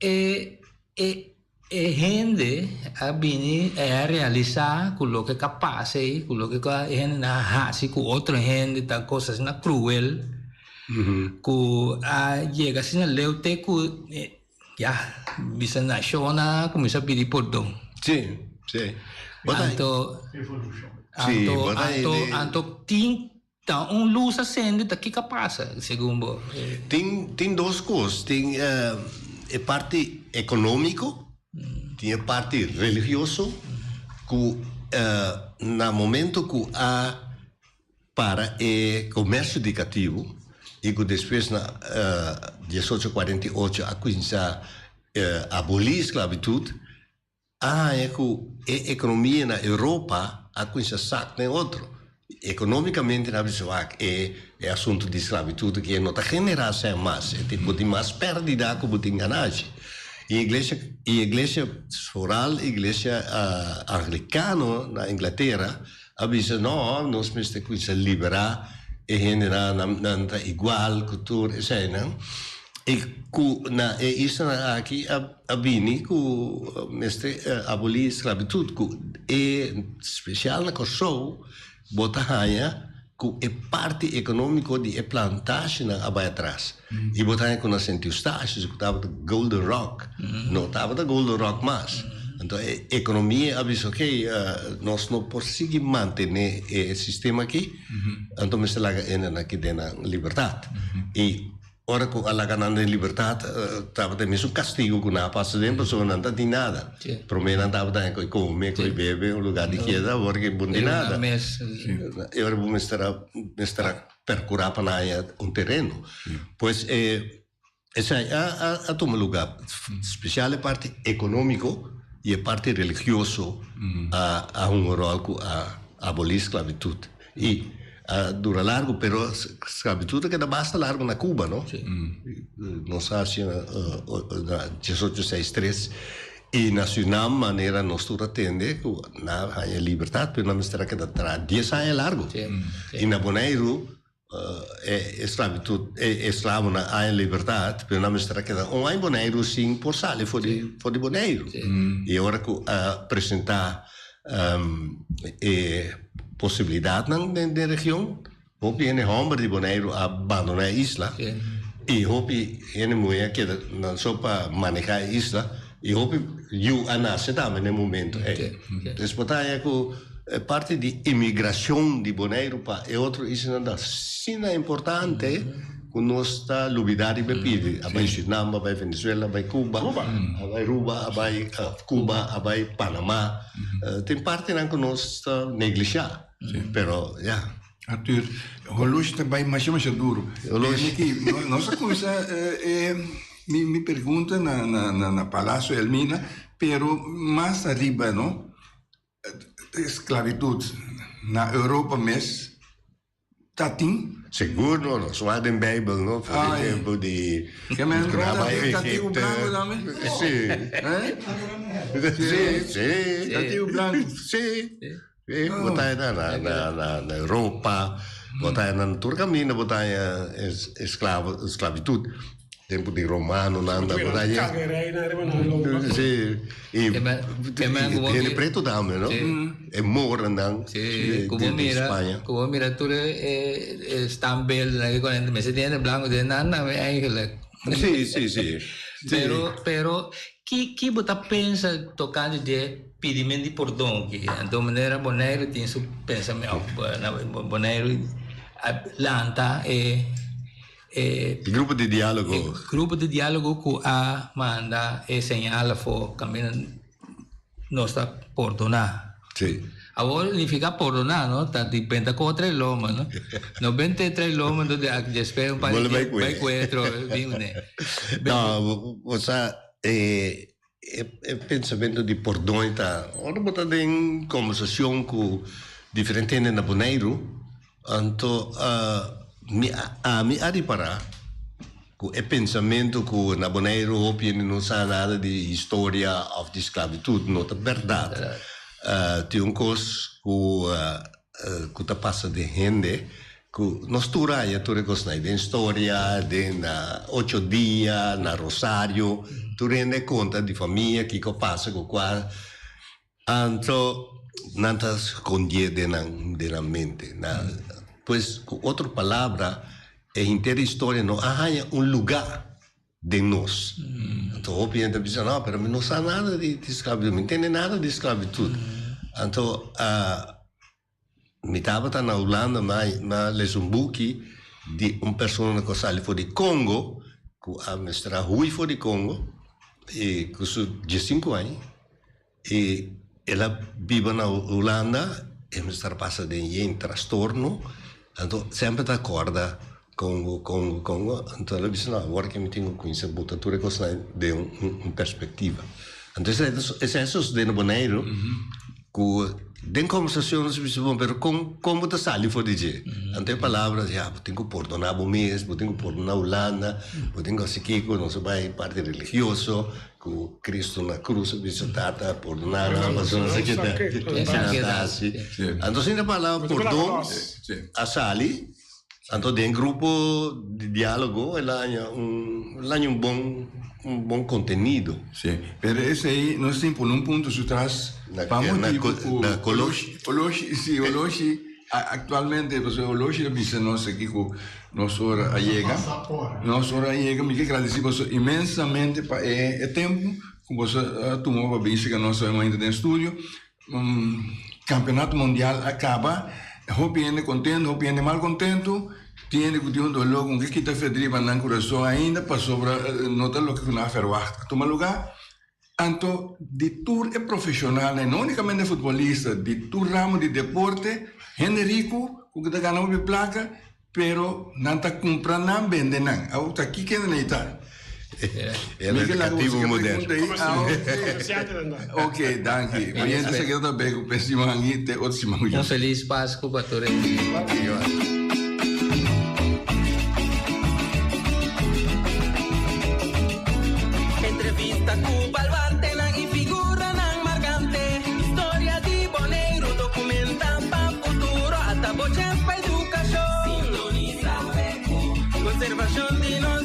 Speaker 4: e e e hende a bini i a realisá ku loke ka pasa ei, ku loke ku e hendenan a hasi ku otro hende ta kos asina kruel, ku a yega asina leu te ku ya bisa nashonnan a kuminsá pidi pordon.
Speaker 7: Sí, sí.
Speaker 4: Anto, anto, anto, anto tin Ta un lus a sende ta kiko a pasa segun bo?
Speaker 7: Tin tin dos kos, tin e parti ekonómiko, tin e parti religioso ku na momento ku a para e komersio di katibu i ku despues na diesocho kuarenta i ocho a kuminsá abolí sklabitut, A haña ku e ekonomia na Europa a kuminsá sak den otro. Ekonomikamente nan a bisa wak e e asuntu di sklabitut aki e no ta generá sèn mas, e tin bo tin mas pèrdida ku bo tin ganashi. I iglesia i iglesia foral iglesia anglikano na Inglatera a bisa no nos mester kuminsá liberá e hendenan nan nan ta igual ku tur eseinan i ku na e islanan aki a A bini ku mester abolí sklabitut ku e spesial na Kòrsou bo ta haña ku e parti ekonómiko di e plantashinan a bai atras i bo ta haña ku na Sint Eustatius ku tabata Golden Rock no tabata Golden Rock mas anto e ekonomia a bisa okey nos no por sigui mantené e sistema aki anto mester laga e nan aki den nan libertat i Ora ku a laga nan den libertat, tabata e mesun kastigu ku nan a pasa den, pasobra nan ta tin nada. Promé nan tabata haña ku e kome, ku e bebe, un lugá di keda, awor ke bo no tin nada. E ora bo mester a mester a perkurá pa nan haña un tereno. Pues e esei a a tuma lugá, spesial e parti ekonómiko i e parti religioso a a hunga un ròl ku a abolí sklabitut. I a dura largu, pero sklabitut a keda basta largu na Cuba, no? Nos a hasi na diesocho seis tres i na Surinam manera nos tur a tende ku nan a haña libertat, pero nan mester a keda traha dies aña largu. I na Boneiru e esklabitut e esklabonan a haña libertat, pero nan mester a keda un aña Boneiru sin por sali for di for di Boneiru. I ora ku a presentá E posibilidatnan den den region, hopi hende hòmber di Boneiru a bandoná e isla i hopi hende muhé a keda nan so pa manehá e isla i hopi yu a nase tambe na e momento ei. Pues bo ta haña ku e parti di imigrashon di Boneiru pa e otro islanan ta asina importante. Ku nos ta lubidá riba e pidi. A bai Surinam, a bai Venezuela, a bai Cuba, a bai Ruba, a bai Cuba, a bai Panamá. Tin partinan ku nos ta neglishá, pero ya.
Speaker 3: Arthur, holoshi ta bai masha masha duru.
Speaker 7: Holoshi.
Speaker 3: Niki, nos a kuminsá e mi mi pregunta na na na Palacio Elmina, pero mas ariba no, esclavitud na Europa mes Ta tin?
Speaker 7: Sigur no, nos wak den Bijbel no, for di tempo di
Speaker 3: ku nan bai Egipto.
Speaker 7: Si. Si, si.
Speaker 3: Katibu blanku.
Speaker 7: Si. Bo ta haña na na na Europa, bo ta haña na tur kaminda bo ta haña esklavo, esklabitut. Tempu di romanonan ta por allá. Sí, y hende preto tambe, no? E morennan
Speaker 4: di
Speaker 7: Spaña.
Speaker 4: Ku bo mira tur e standbeelden aki ku hende mester tin hende blanku den nan tambe eigenlijk.
Speaker 7: Sí, sí, sí.
Speaker 4: Pero, pero, ki bo ta pensa tokante dje? pidimento di pordon aki. Anto manera Boneiru tin su pensamentu, Boneiru a lanta e
Speaker 7: E grupo di diálogo.
Speaker 4: E grupo di diálogo ku a manda e señal afó kaminda nos ta pordoná.
Speaker 7: Sí.
Speaker 4: Awor nifiká pordoná, no? Ta di benta ku otro e loma, no? No benta e tres loma, entonces de aki despues un par di dia bai ku otro bin kuné.
Speaker 7: No, bo sa e e pensamentu di pordon ta ora bo ta den kombersashon ku diferente hende na Boneiru, Anto mi ami a ripará ku e pensamentu ku na Boneiru hopi hende no sa nada di historia òf di sklabitut no ta bèrdat. Tin un kos ku ku ta pasa den hende ku nos tur haña tur e kosnan ei den storia, den ocho dia, na rosario, tur hende konta di famia kiko a pasa ku kua. Anto nan ta skondié den nan den nan mente. Na, pues ku otro palabra, e henter historia no a haña un lugá den nos. Anto hopi hende ta bisa, no, pero mi no sa nada di di sklabitut, mi no tende nada di sklabitut. Anto Mi tabata na Hulanda mi a lesa un buki di un persona ku a sali for di Congo ku a mester a hui for di Congo i ku su diesinku aña i el a biba na Hulanda e mester a pasa den yen trastorno anto semper ta kòrda Congo Congo Congo anto el a bisa no awor ke mi tin ku kuminsá buta tur e kosnan den un perspektiva anto esei a sosodé na Boneiru. Ku den kombersashon nos bisa bon, pero kon kon bo ta sali for di dje? Anto e palabra, ya, bo tin ku pordoná bo mes, bo tin ku pordoná Hulanda, bo tin ku hasi kiko, nos a bai parti religioso, ku Kristu na krus a bisa Tata pordoná nan pasobra nan sa ke nan ta hasi. Anto sin e palabra pordon a sali, Anto den grupo di dialogo el a haña un el a haña un bon un bon contenido.
Speaker 3: Sí, pero esei nos tin pone un punto su tras pa motibu ku oloshi oloshi sí oloshi actualmente pasobra oloshi ta bisa nos aki ku nos ora a yega nos ora a yega mi ke gradisi boso inmensamente pa e e tempu ku boso a tuma pa bin siga nos mainta den studio. Campeonato mundial a caba, hopi hende contento, hopi hende mal contento, tin hende cu tin un dolor cu ke kita fe driba nan curason ainda pasobra no ta loke cu nan a verwacht a tuma lugar. Anto di tur e profesionalnan, no unicamente futbolista, di tur ramo di deporte, hende rico cu ta gana hopi placa, Pero nan ta cumpra nan bende nan. Awor ta ki kende nan ta?
Speaker 7: El
Speaker 3: Mi ke laga
Speaker 7: katibu
Speaker 3: boso ke
Speaker 7: moderno.
Speaker 3: pregunta ei. Ah, ok. Ok, danki. Oyente se keda ta bek ku pe siman i te otro siman ku
Speaker 4: Un felis Pasku pa tur hende.
Speaker 3: Igual.
Speaker 2: Entrevista ku baluartenan i figuranan markante. Historia di Boneiru dokumenta pa futuro. Ata bo chèns pa edukashon. Sintonisa BQ. Konservashon di nos.